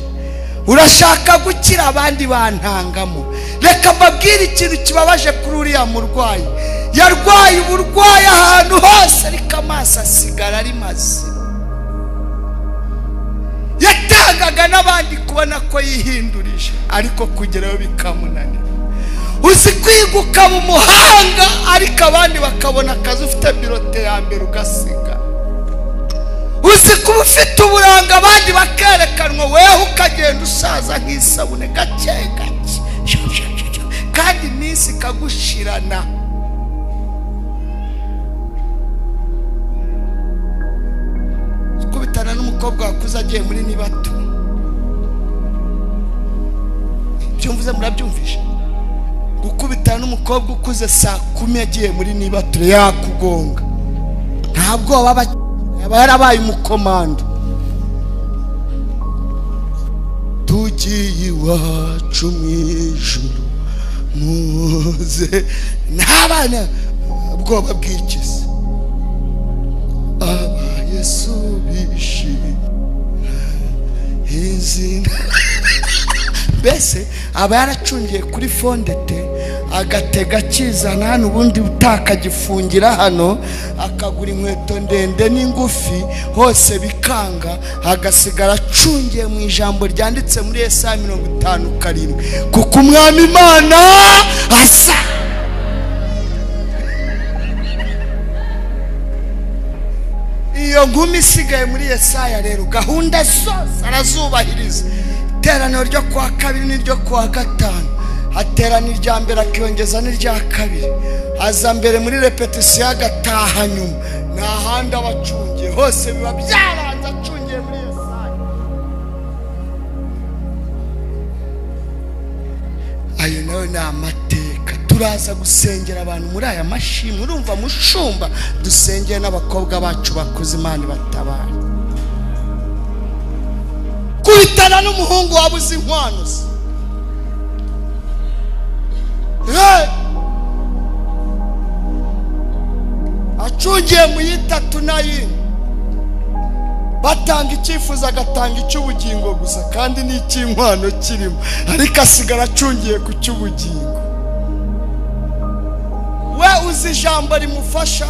S1: urashaka gukira abandi bantangamo. Reka mbabwire ikintu kibabaje kuri uriya murwayi. Yarwaye uburwayi ahantu hose, ariko amaso asigara ari mazima. Yatangaga n'abandi kubona ko yihindurije, ariko kugerayo bikamunanira. Uzi kwiga ukaba umuhanga, ariko abandi bakabona akazi ufite birote ya mbere ugasiga. Uzi kuba ufite uburanga abandi bakerekanwa, weho ukagenda usaza nk'isabune gake gake, kandi iminsi ikagushirana. Kubitana n'umukobwa wakuze agiye muri nibatu, byumvuze murabyumvisha? Gukubitana n'umukobwa ukuze saa 10 yagiye muri nibature yakugonga, ntabwo baba yarabaye umukomando. Tugiye iwacu mu ijuru muze n'abana ubwoba bw'ikizi aba Yesu bishimira izina. Mbese aba yaracungiye kuri fondete agatega akizana hano, ubundi utakagifungira hano, akagura inkweto ndende n'ingufi hose bikanga, agasigara acungiye mu ijambo ryanditse muri Yesaya 57, kuko Umwami Imana asa. Iyo nkumi isigaye muri Yesaya rero gahunda zose arazubahiriza. Iteraniro ryo kuwa kabiri n'iryo kuwa gatanu, aterana irya mbere akiyongeza n'irya kabiri, aza mbere muri repetisiyo agataha nyuma, nta handi aba acungiye, hose biba byaranze acungiye muri Yesaya. Ayo nayo ni amateka. Turaza gusengera abantu muri aya mashimwe, urumva mushumba, dusengere n'abakobwa bacu bakuze, Imana ibatabare. Kubitana n'umuhungu wabuze inkwano se, acungiye mu yitatu n'ayindi, batanga icyifuzo agatanga icy'ubugingo gusa, kandi n'icy'inkwano kirimo, ariko asigara acungiye ku cy'ubugingo. We uzi ijambo rimufasha,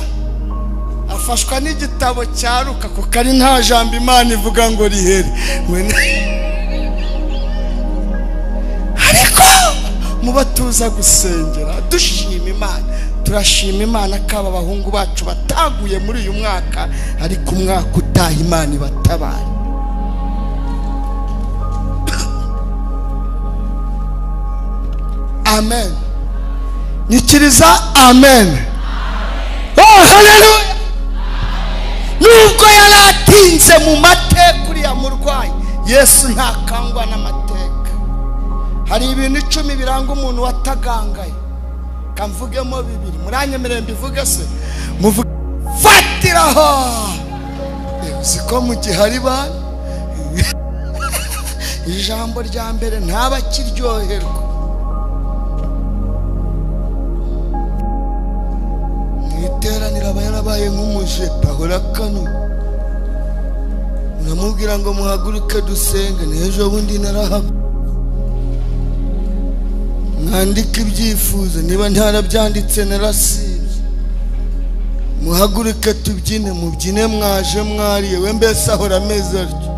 S1: afashwa n'igitabo cya Luka, kuko ari nta jambo Imana ivuga ngo rihere. Ariko muba tuza gusengera dushima Imana, turashima Imana ko aba bahungu bacu bataguye muri uyu mwaka, ariko umwaka utaha Imana ibatabara. Amen. Nyikiriza amen. Oh, haleluya. Nubwo yaratinze mu mateka uriya murwayi, Yesu ntakangwa n'amateka. Hari ibintu 10 biranga umuntu watagangaye, kamvugemo 2, muranyemerere mbivuge se? Muvuge fatiraho. Uzi ko mu gihe ari bana, ijambo rya mbere ntaba akiryoherwa. Iteraniro aba yarabaye nk'umujepe, ahora kano, uramubwira ngo muhaguruke dusenge, n'ejo bundi narahaba, mwandike ibyifuzo, niba ntarabyanditse narasibye, muhaguruke tubyine, mubyine mwaje mwariye, we mbese ahora ameze atyo.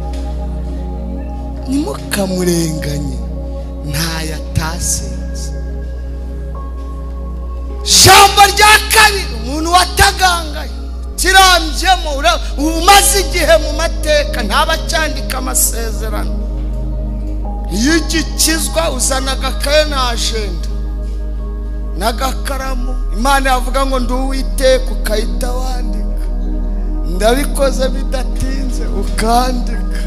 S1: Ntimukamurenganye, ntayo atasenze. Ijambo rya kabiri, umuntu watagangaye kirambyemo, umaze igihe mu mateka, ntaba acyandika amasezerano. Iyo ugikizwa uzana agakaye na ajenda n'agakaramu, Imana yavuga ngo ndi Uwiteka, ukahita wandika, ndabikoze bidatinze, ukandika.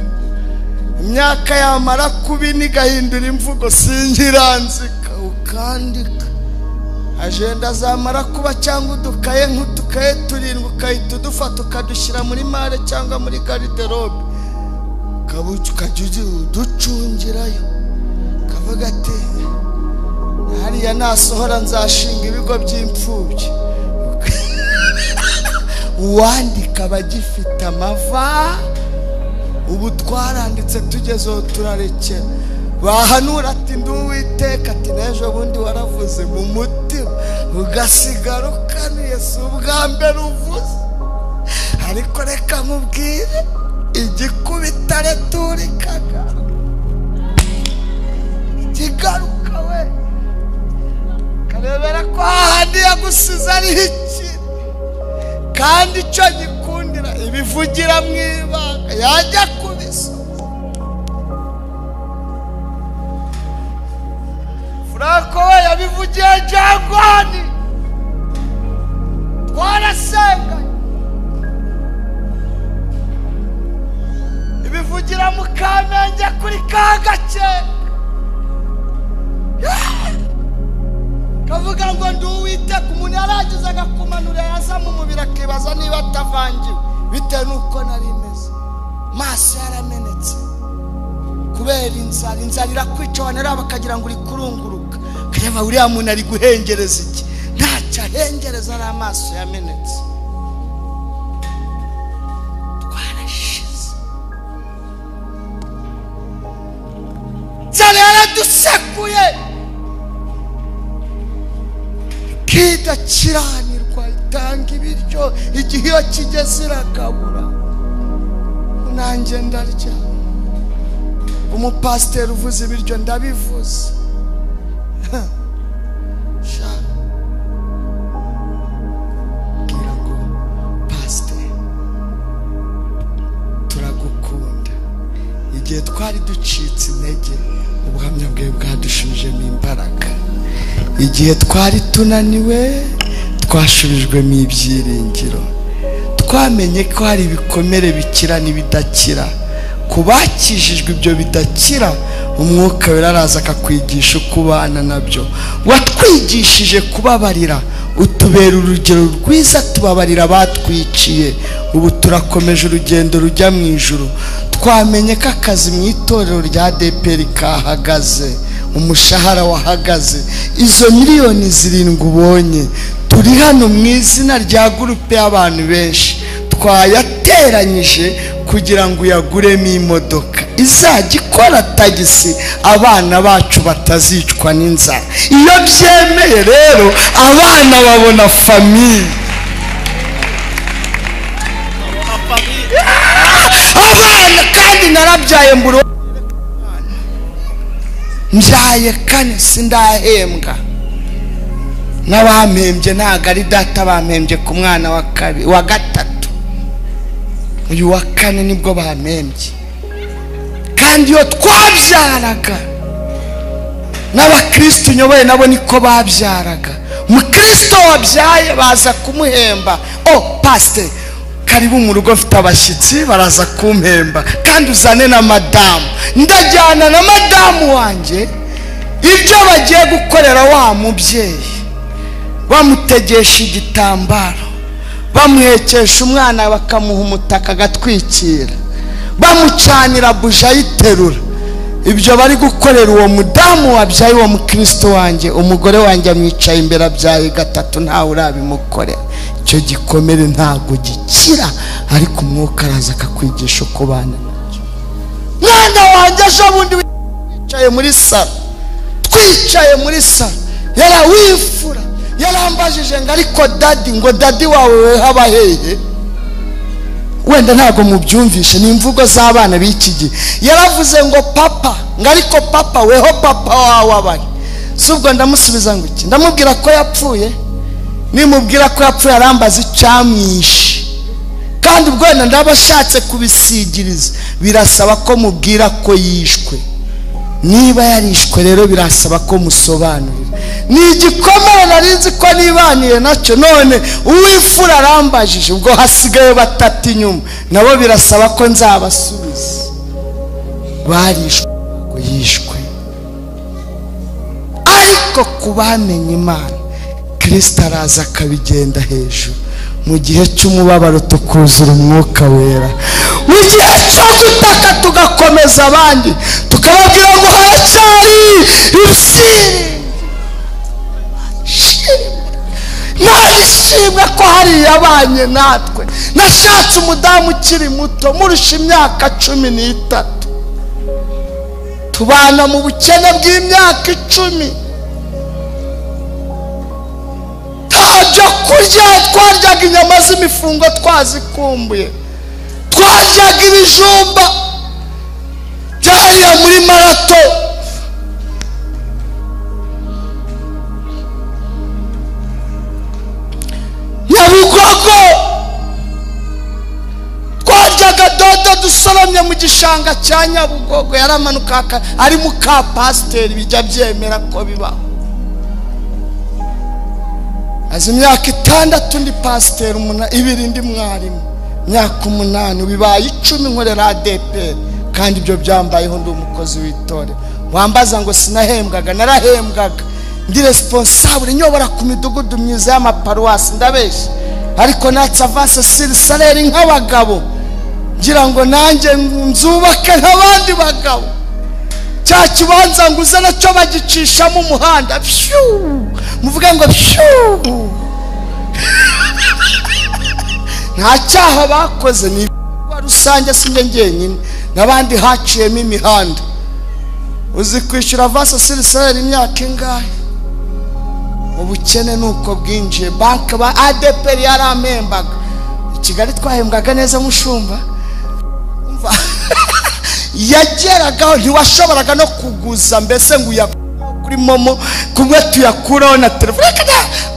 S1: Imyaka yamara kuba ine igahindura imvugo, sinkiranzika, ukandika. Ajenda zamara kuba cyangwa udukaye nk'udukaye 7, ukahita udufata ukadushyira muri mare cyangwa muri garderobe, ukajya uducungirayo, ukavuga ati hariya nasohora nzashinga ibigo by'imfubyi. Uwandika aba agifite amava. Ubu twaranditse tugezeho turarekera. Bahanura ati ndi Uwiteka, ati n'ejo bundi waravuze mu mutima, ugasigara ukanuye, si ubwa mbere uvuze. Ariko reka nkubwire, igikubita returikaga kigaruka, we karebera ko hahandi yagusize ariho ikiri, kandi icyo gikundira ibivugira mu ibanga yajya kubisoma. Franco we yabivugiye Jangwani, twarasenganye, ibivugira mu Kamenge kuri Kagakeka, kavuga ngo ndi Uwiteka. Umuntu yaragize agakumanura yaza mu mubiri akibaza niba atavangiwe, bitewe n'uko nari meze, maso yaramenetse. Kubera inzara, inzara irakwica, wanareba bakagira ngo uri kurunguruka, kareba uriya muntu ari guhengereza iki, ntacyo ahengereza, ari amaso yamenetse. Twarashize, inzara yaradusekuye, kidakiranirwa, itanga ibiryo igihe iyo kigeze iragabura. Nanjye ndarya, umupasiteri uvuze ibiryo ndabivuze. Bwira ngo pasiteri turagukunda, igihe twari ducitse intege ubuhamya bwawe bwadushubijemo imbaraga, igihe twari tunaniwe twashubijwemo ibyiringiro, twamenye ko hari ibikomere bikira n'ibidakira. Ku bakijijwe ibyo bidakira, umwuka wera araza akakwigisha uko ubana nabyo. Watwigishije kubabarira, utubera urugero rwiza, tubabarira abatwiciye. Ubu turakomeje urugendo rujya mu ijuru. Twamenye ko akazi mu itorero rya ADEPR kahagaze, umushahara wahagaze, izo miliyoni 7 ubonye, turi hano mu izina rya gurupe y'abantu benshi, twayateranyije kugira ngo uyaguremo imodoka izajya ikora tagisi, abana bacu batazicwa n'inzara. Iyo byemeye rero abana babona famiye, abana. Kandi narabyaye mbura, mbyaye 4 sindahembwa, n'abampembye ntago ari data, bampembye ku mwana wa kabiri wa gatatu, uyu wa 4 nibwo bampembye. Kandi iyo twabyaraga n'abakristo nyoboye nabo niko babyaraga. Umukristo wabyaye baza kumuhemba, oh pastor karibu mu rugo mfite abashyitsi baraza kumpemba, kandi uzane na madamu. Ndajyana na madamu wanjye, ibyo bagiye gukorera wa mubyeyi, bamutegesha igitambaro, bamuhekesha umwana, bakamuha umutaka agatwikira, bamucanira buja ayiterura. Ibyo bari gukorera uwo mudamu wabyaye uwo mukristo wanjye, umugore wanjye amwicaye imbere abyaye 3, ntawe urabimukorera. Icyo gikomere ntago gikira, ariko umwuka araza akakwigisha uko ubana nacyo. Mwana wanjye ejo bundi wicaye muri salo, twicaye muri salo, yarawifura, yarambajije ngo ariko dadi, ngo dadi wawe we haba hehe? Wenda ntago mubyumvishe, ni imvugo z'abana b'iki gihe. Yaravuze ngo papa, ngo ariko papa weho papa wawe abari. Si ubwo ndamusubiza ngo iki? Ndamubwira ko yapfuye. Nimubwira ko yapfuye arambaza icyamwishe, kandi ubwo wenda ndabashatse kubisigiriza, birasaba ko mubwira ko yishwe. Niba yarishwe rero birasaba ko musobanurira. Ni igikomere nari nzi ko nibaniye nacyo, none uwifura arambajije, ubwo hasigaye 3 inyuma, nabo birasaba ko nzabasubiza. Barishwe, ngo yishwe. Ariko kubamenye Imana, Kristo araza akabigenda hejuru. Mu gihe cy'umubabaro tukuzura umwuka wera, mu gihe cyo gutaka tugakomeza abandi, tukababwira ngo haracyari ibyiringiro. Nishimwe ko hari yabanye natwe. Nashatse umudamu ukiri muto, murusha imyaka 13, tubana mu bukene bw'imyaka 10. Ntabyo kurya, twaryaga inyama z'imifungo twazikumbuye, twaryaga ibijumba byariya muri marato. Nyabugogo twaryaga dodo dusoromye mu gishanga cya Nyabugogo. Yaramanuka ari muka pasiteri, bijya byemera ko bibaho. Azi imyaka 6 ndi pasiteri, 2 ndi mwarimu, imyaka 8 bibaye 10 nkorera ADEPR. Kandi ibyo byambayeho ndi umukozi w'itorero. Wambaza ngo sinahembwaga, narahembwaga, ndi responsable, nyobora ku midugudu myiza y'amaparuwasi, ndabeshya. Ariko natse avance siri salaire nk'abagabo, ngira ngo nanjye nzubake nk'abandi bagabo. Cya kibanza nguze nacyo bagicishamo umuhanda. Muvuge ngo pyu. Nta cyaha bakoze, ni ibikorwa rusange, sinjye njyenyine, n'abandi haciyemo imihanda. Uzi kwishyura avance siriseri imyaka ingahe? Ubukene nuko bwinjiye. Banki ba ADPR yarampembaga. I Kigali twahembwaga neza mushumba. Yageragaho ntiwashoboraga no kuguza mbese ngo uyakure kuri momo kumwe tuyakuraho na telefone.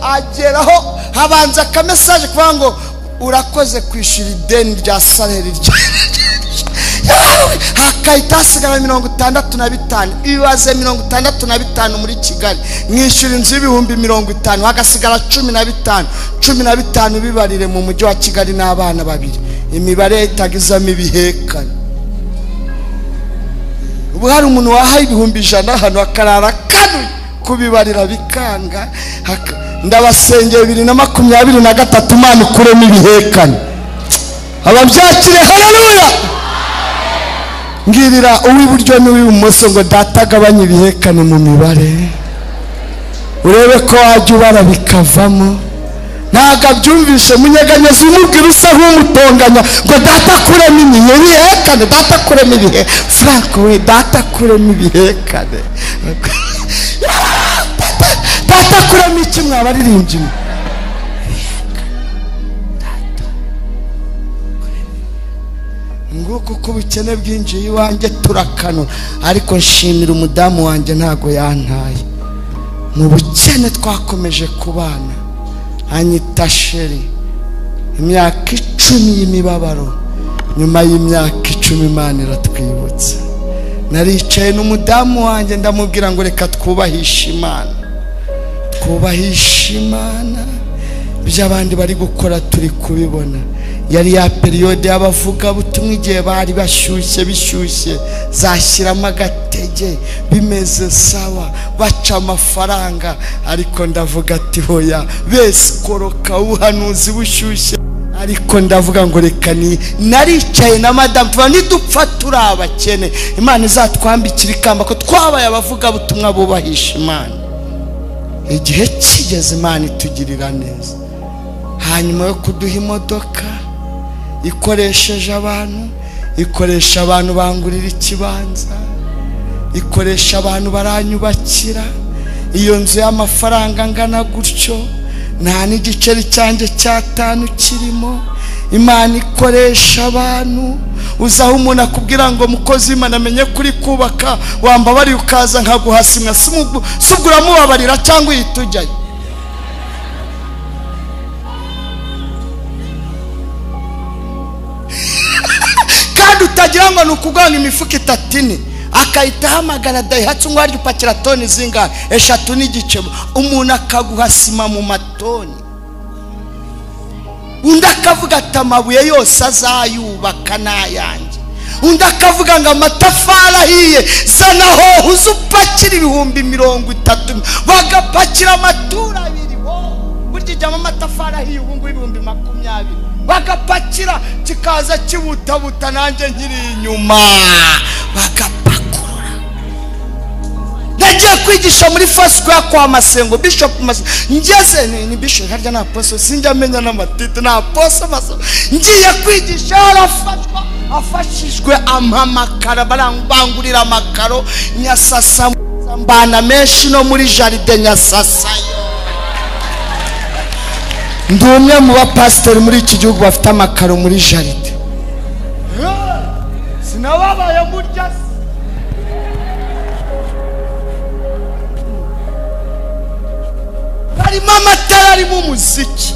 S1: Ageraho habanza ka message kuvuga ngo urakoze kwishyura ideni rya salary rya hakahita hasigara 65. Ibaze 65 muri Kigali, mwishyura inzu y'ibihumbi 50, hagasigara 15. 15 bibarire mu mujyi wa Kigali n'abana babiri. Imibare itagizamo ibihekane. Ubu hari umuntu wahaye 100,000 hano akarara kanuye kubibarira bikanga. Ndabasengeye 2023 Imana ikuremo ibihekane. Ababyakire, haleluya. Ngirira uw'iburyo n'uw'ibumoso ngo data agabanye ibihekane mu mibare, urebe ko wajya ubara bikavamo. Ntabwo abyumvishe, munyeganyeza umubwira usa nk'umutonganya ngo data akuremo ibihekane, data akuremo ibihe. Frank we, data akuremo ibihekane, data akuremo iki? Mwabaririmbyi mwe, nguko uko ubukene bwinjiye iwanjye turakanura. Ariko nshimira umudamu wanjye ntago yantaye. Mu bukene twakomeje kubana, anyita sheri. Imyaka 10 y'imibabaro, nyuma y'imyaka 10 Imana iratwibutsa. Naricaye n'umudamu wanjye ndamubwira ngo reka twubahishe Imana, twubahishe Imana. Ibyo abandi bari gukora turi kubibona. Yari ya periyode y'abavuga butumwa igihe bari bashyushye bishyushye, zashyiramo agatege bimeze sawa, baca amafaranga. Ariko ndavuga ati hoya, besikoroka ubuhanuzi bushyushye. Ariko ndavuga ngo reka ni naricaye na madamu tuba nidupfa turi abakene, Imana izatwambikira ikamba ko twabaye abavuga butumwa bubahisha Imana. Igihe kigeze Imana itugirira neza. Hanyuma yo kuduha imodoka ikoresheje abantu, ikoresha abantu bangurira ikibanza, ikoresha abantu baranyubakira iyo nzu y'amafaranga angana gutyo, nta n'igiceri cyanjye cy'atanu kirimo. Imana ikoresha abantu. Uzaho umuntu akubwira ngo mukozi Imana amenye kuri kubaka, wambabariye ukaza nkaguhasimwa, subwo uramubabarira cyangwa uyitujyayo? Kandi utagira ngo ni ukuganga imifuka 3 akahita ahamagara Daihatsu ngo arye upakira toni zingahe? 3.5. Umuntu akaguha sima mu matoni. Undi akavuga ati amabuye yose azayubaka n'ayanjye. Undi akavuga ngo amatafari ahiye zana hoho uze upakira 30,000. Bagapakira amatura 2, burya ijyamo amatafari ahiye ubu ngubu 20,000. Bagapakira kikaza kibutabuta nanjye nkiri inyuma, bagapakurura. Nagiye kwigisha muri Foursquare kwa Masengo, Bishop Masengo. Ngeze ni Bishop harya na apostle, sinjya amenya n'amatite na apostle Masengo. Ngiye kwigisha arafashwa, afashijwe amakara, barangurira amakaro nyasasa mbana menshi no muri jardin nyasasa. Ndi umwe mu bapasiteri muri iki gihugu bafite amakaro muri jardin. Sinababaye murya. Harimo amatara, arimo umuziki.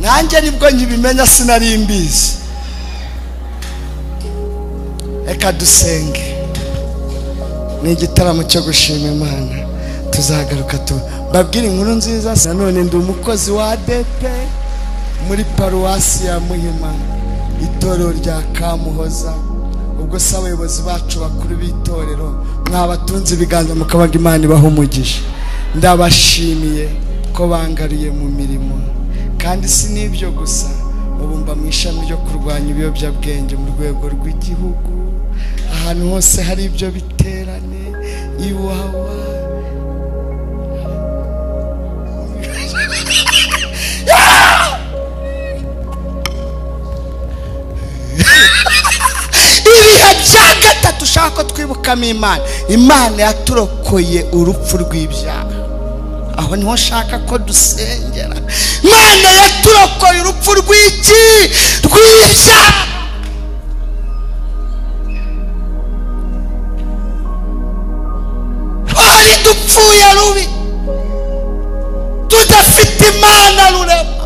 S1: Nanjye nibwo nkibimenya, sinari mbizi. Reka dusenge. Ni igitaramo cyo gushima Imana. Tuzagaruka babwire inkuru nziza. Nanone ndi umukozi wa ADP muri paruwasi ya Muhima, itorero rya Kamuhoza. Ubwo se abayobozi bacu bakuru b'itorero mwabatunze ibiganza mukabaga Imana ibaha umugisha. Ndabashimiye ko bangariye mu mirimo. Kandi si n'ibyo gusa, Ubu mba mu ishami ryo kurwanya ibiyobyabwenge mu rwego rw'igihugu, ahantu hose hari ibyo biterane Iwawa. Ibihe bya gatatu ushaka ko twibukamo Imana, Imana yaturokoye urupfu rw'ibyaha. Aho niho nshaka ko dusengera. Imana yaturokoye urupfu rw'iki? Rw'ibyaha. Twari dupfuye rubi, tudafite Imana rurema.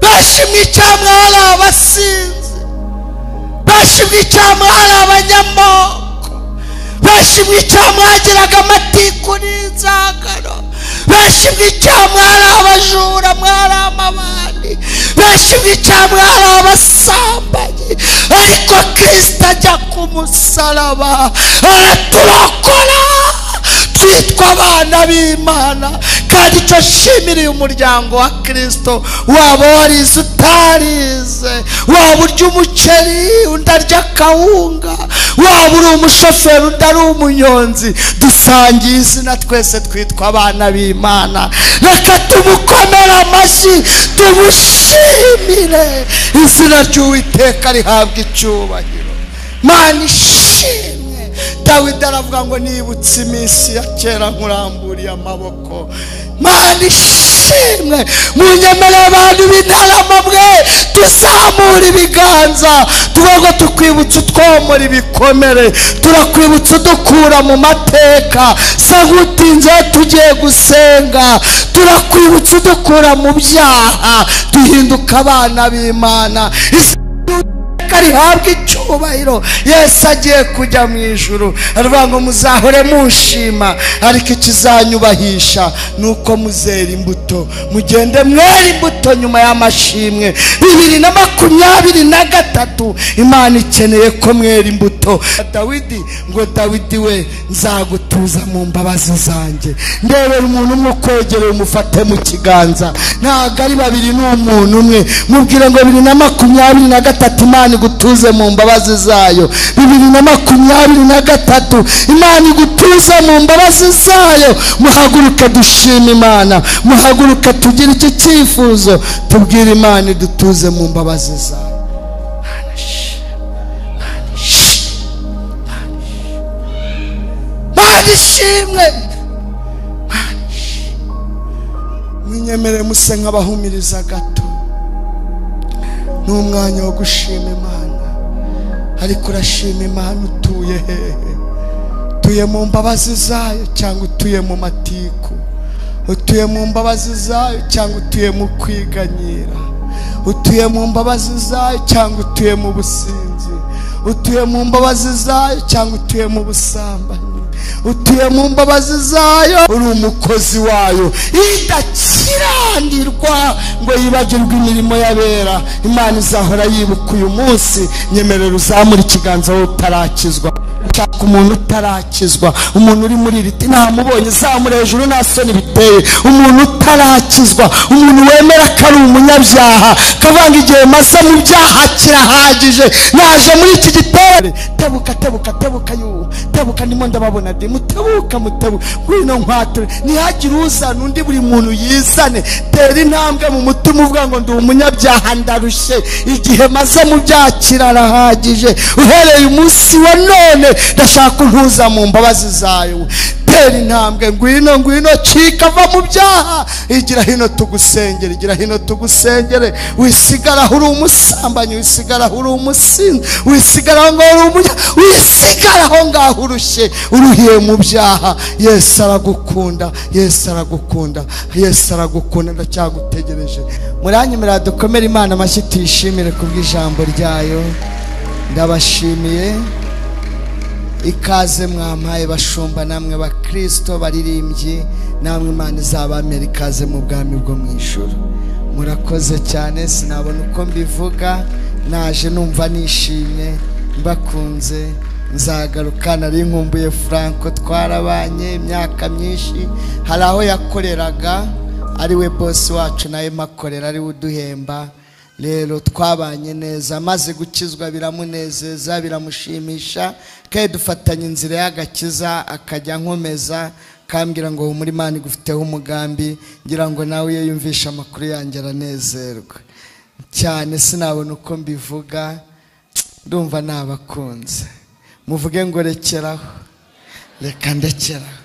S1: Benshi mwicamwe hari abasinzi, benshi mwicamwe hari abanyamoko, benshi mwicamwe hagiraga amatiku n'inzangano, benshi mwicamwe hari abajura, mwari amabandi, benshi mwicamwe hari abasambanyi. Ariko Kristo ajya ku musaraba araturokora, twitwa abana b'Imana. Kandi icyo nshimiriye umuryango wa Kristo, waba warize utarize, waba urya umuceri undi arya akawunga, waba uri umushoferi undi ari umunyonzi, dusangiye izina twese twitwa abana b'Imana. Reka tumukomere amashyi, tumushimire. Izina ry'Uwiteka rihabwa icyubahiro. Mana ishimwe. Dawidi aravuga ngo nibutse iminsi ya kera nkuramburiye amaboko. Mana ishimwe. Munyemerere abantu b'intarama mwe tuzamura ibiganza, tuvuga ngo tukwibutsa utwomora ibikomere, turakwibutsa udukura mu mateka, sa nk'utinze tugiye gusenga, turakwibutsa udukura mu byaha, duhinduka abana b'Imana. Rihabwa icyubahiro. Yesu agiye kujya mu ijuru aravuga ngo muzahore munshima, ariko ikizanyubahisha nuko muzera imbuto. Mugende mwera imbuto nyuma y'amashimwe. 2023 Imana ikeneye ko mwera imbuto. Dawidi ngo Dawidi we nzagutuza mu mbabazi zanjye. Ndebera umuntu umwe ukwegereye umufate mu kiganza, ntabwo ari babiri, ni umuntu umwe. Mubwire ngo 2023 Imana igutuze mu mbabazi zayo. 2023 Imana igutuze mu mbabazi zayo. Muhaguruke dushime Imana, muhaguruke tugire iki cyifuzo, tubwire Imana idutuze mu mbabazi zayo. Mana ishimwe. Mwinyemere muse nk'abahumiriza gato. Ni umwanya wo gushima Imana. Ariko urashima Imana utuye hehe? Utuye mu mbabazi zayo cyangwa utuye mu matiku? Utuye mu mbabazi zayo cyangwa utuye mu kwiganyira? Utuye mu mbabazi zayo cyangwa utuye mu businzi? Utuye mu mbabazi zayo cyangwa utuye mu busambanyi? Utuye mu mbabazi zayo, uri umukozi wayo idakiranirwa ngo yibagirwe imirimo y'abera. Imana izahora yibuka uyu munsi. Nyemerera uzamura ikiganza wowe utarakizwa. Shaka umuntu utarakizwa, umuntu uri muri iri ntamubonye, zamura hejuru nta soni biteye. Umuntu utarakizwa, umuntu wemera ko ari umunyabyaha, kavanga igihe maze mu byaha kirahagije, naje muri iki giterane. Tebuka tebuka tebuka yu tebuka, ndimo ndababona de mutebuka mutebuka, ngwino nkwature. Ntihagire uzana undi, buri muntu yizane. Tera intambwe mu mutima uvuga ngo ndi umunyabyaha, ndarushye, igihe maze mu byaha kirahagije. Uhereye umunsi wa none ndashaka untuza mu mbabazi zayo. Tera intambwe, ngwino ngwino, cika va mu byaha, igira hino tugusengere, igira hino tugusengere. Wisigara uri umusambanyi, wisigara uri umusinzi, wisigara ngo uri umunya, wisigara aho ngaho urushye, uruhiye mu byaha. Yesu aragukunda, Yesu aragukunda, Yesu aragukunda, ndacyagutegereje. Muranyemerera dukomere Imana amashyi, tuyishimire kubw'ijambo ryayo. Ndabashimiye. Ikaze mwampaye bashumba, namwe bakristo baririmbyi, namwe Imana izabamera ikaze mu bwami bwo mu ijuru. Murakoze cyane, sinabona uko mbivuga. Naje numva nishimye, mbakunze. Nzagaruka. Nari nkumbuye Franco, twarabanye imyaka myinshi. Hari aho yakoreraga ari we boss wacu, nawe makorera ari we uduhemba. Rero twabanye neza, amaze gukizwa biramunezeza, biramushimisha, kandi dufatanya inzira y'agakiza, akajya nkomeza kambwira ngo humura Imana igufiteho umugambi. Ngira ngo nawe iyo yumvisha amakuru yanjye aranezerwa cyane, sinabona uko mbivuga, ndumva nabakunze. Muvuge ngo rekeraho, reka ndekeraho.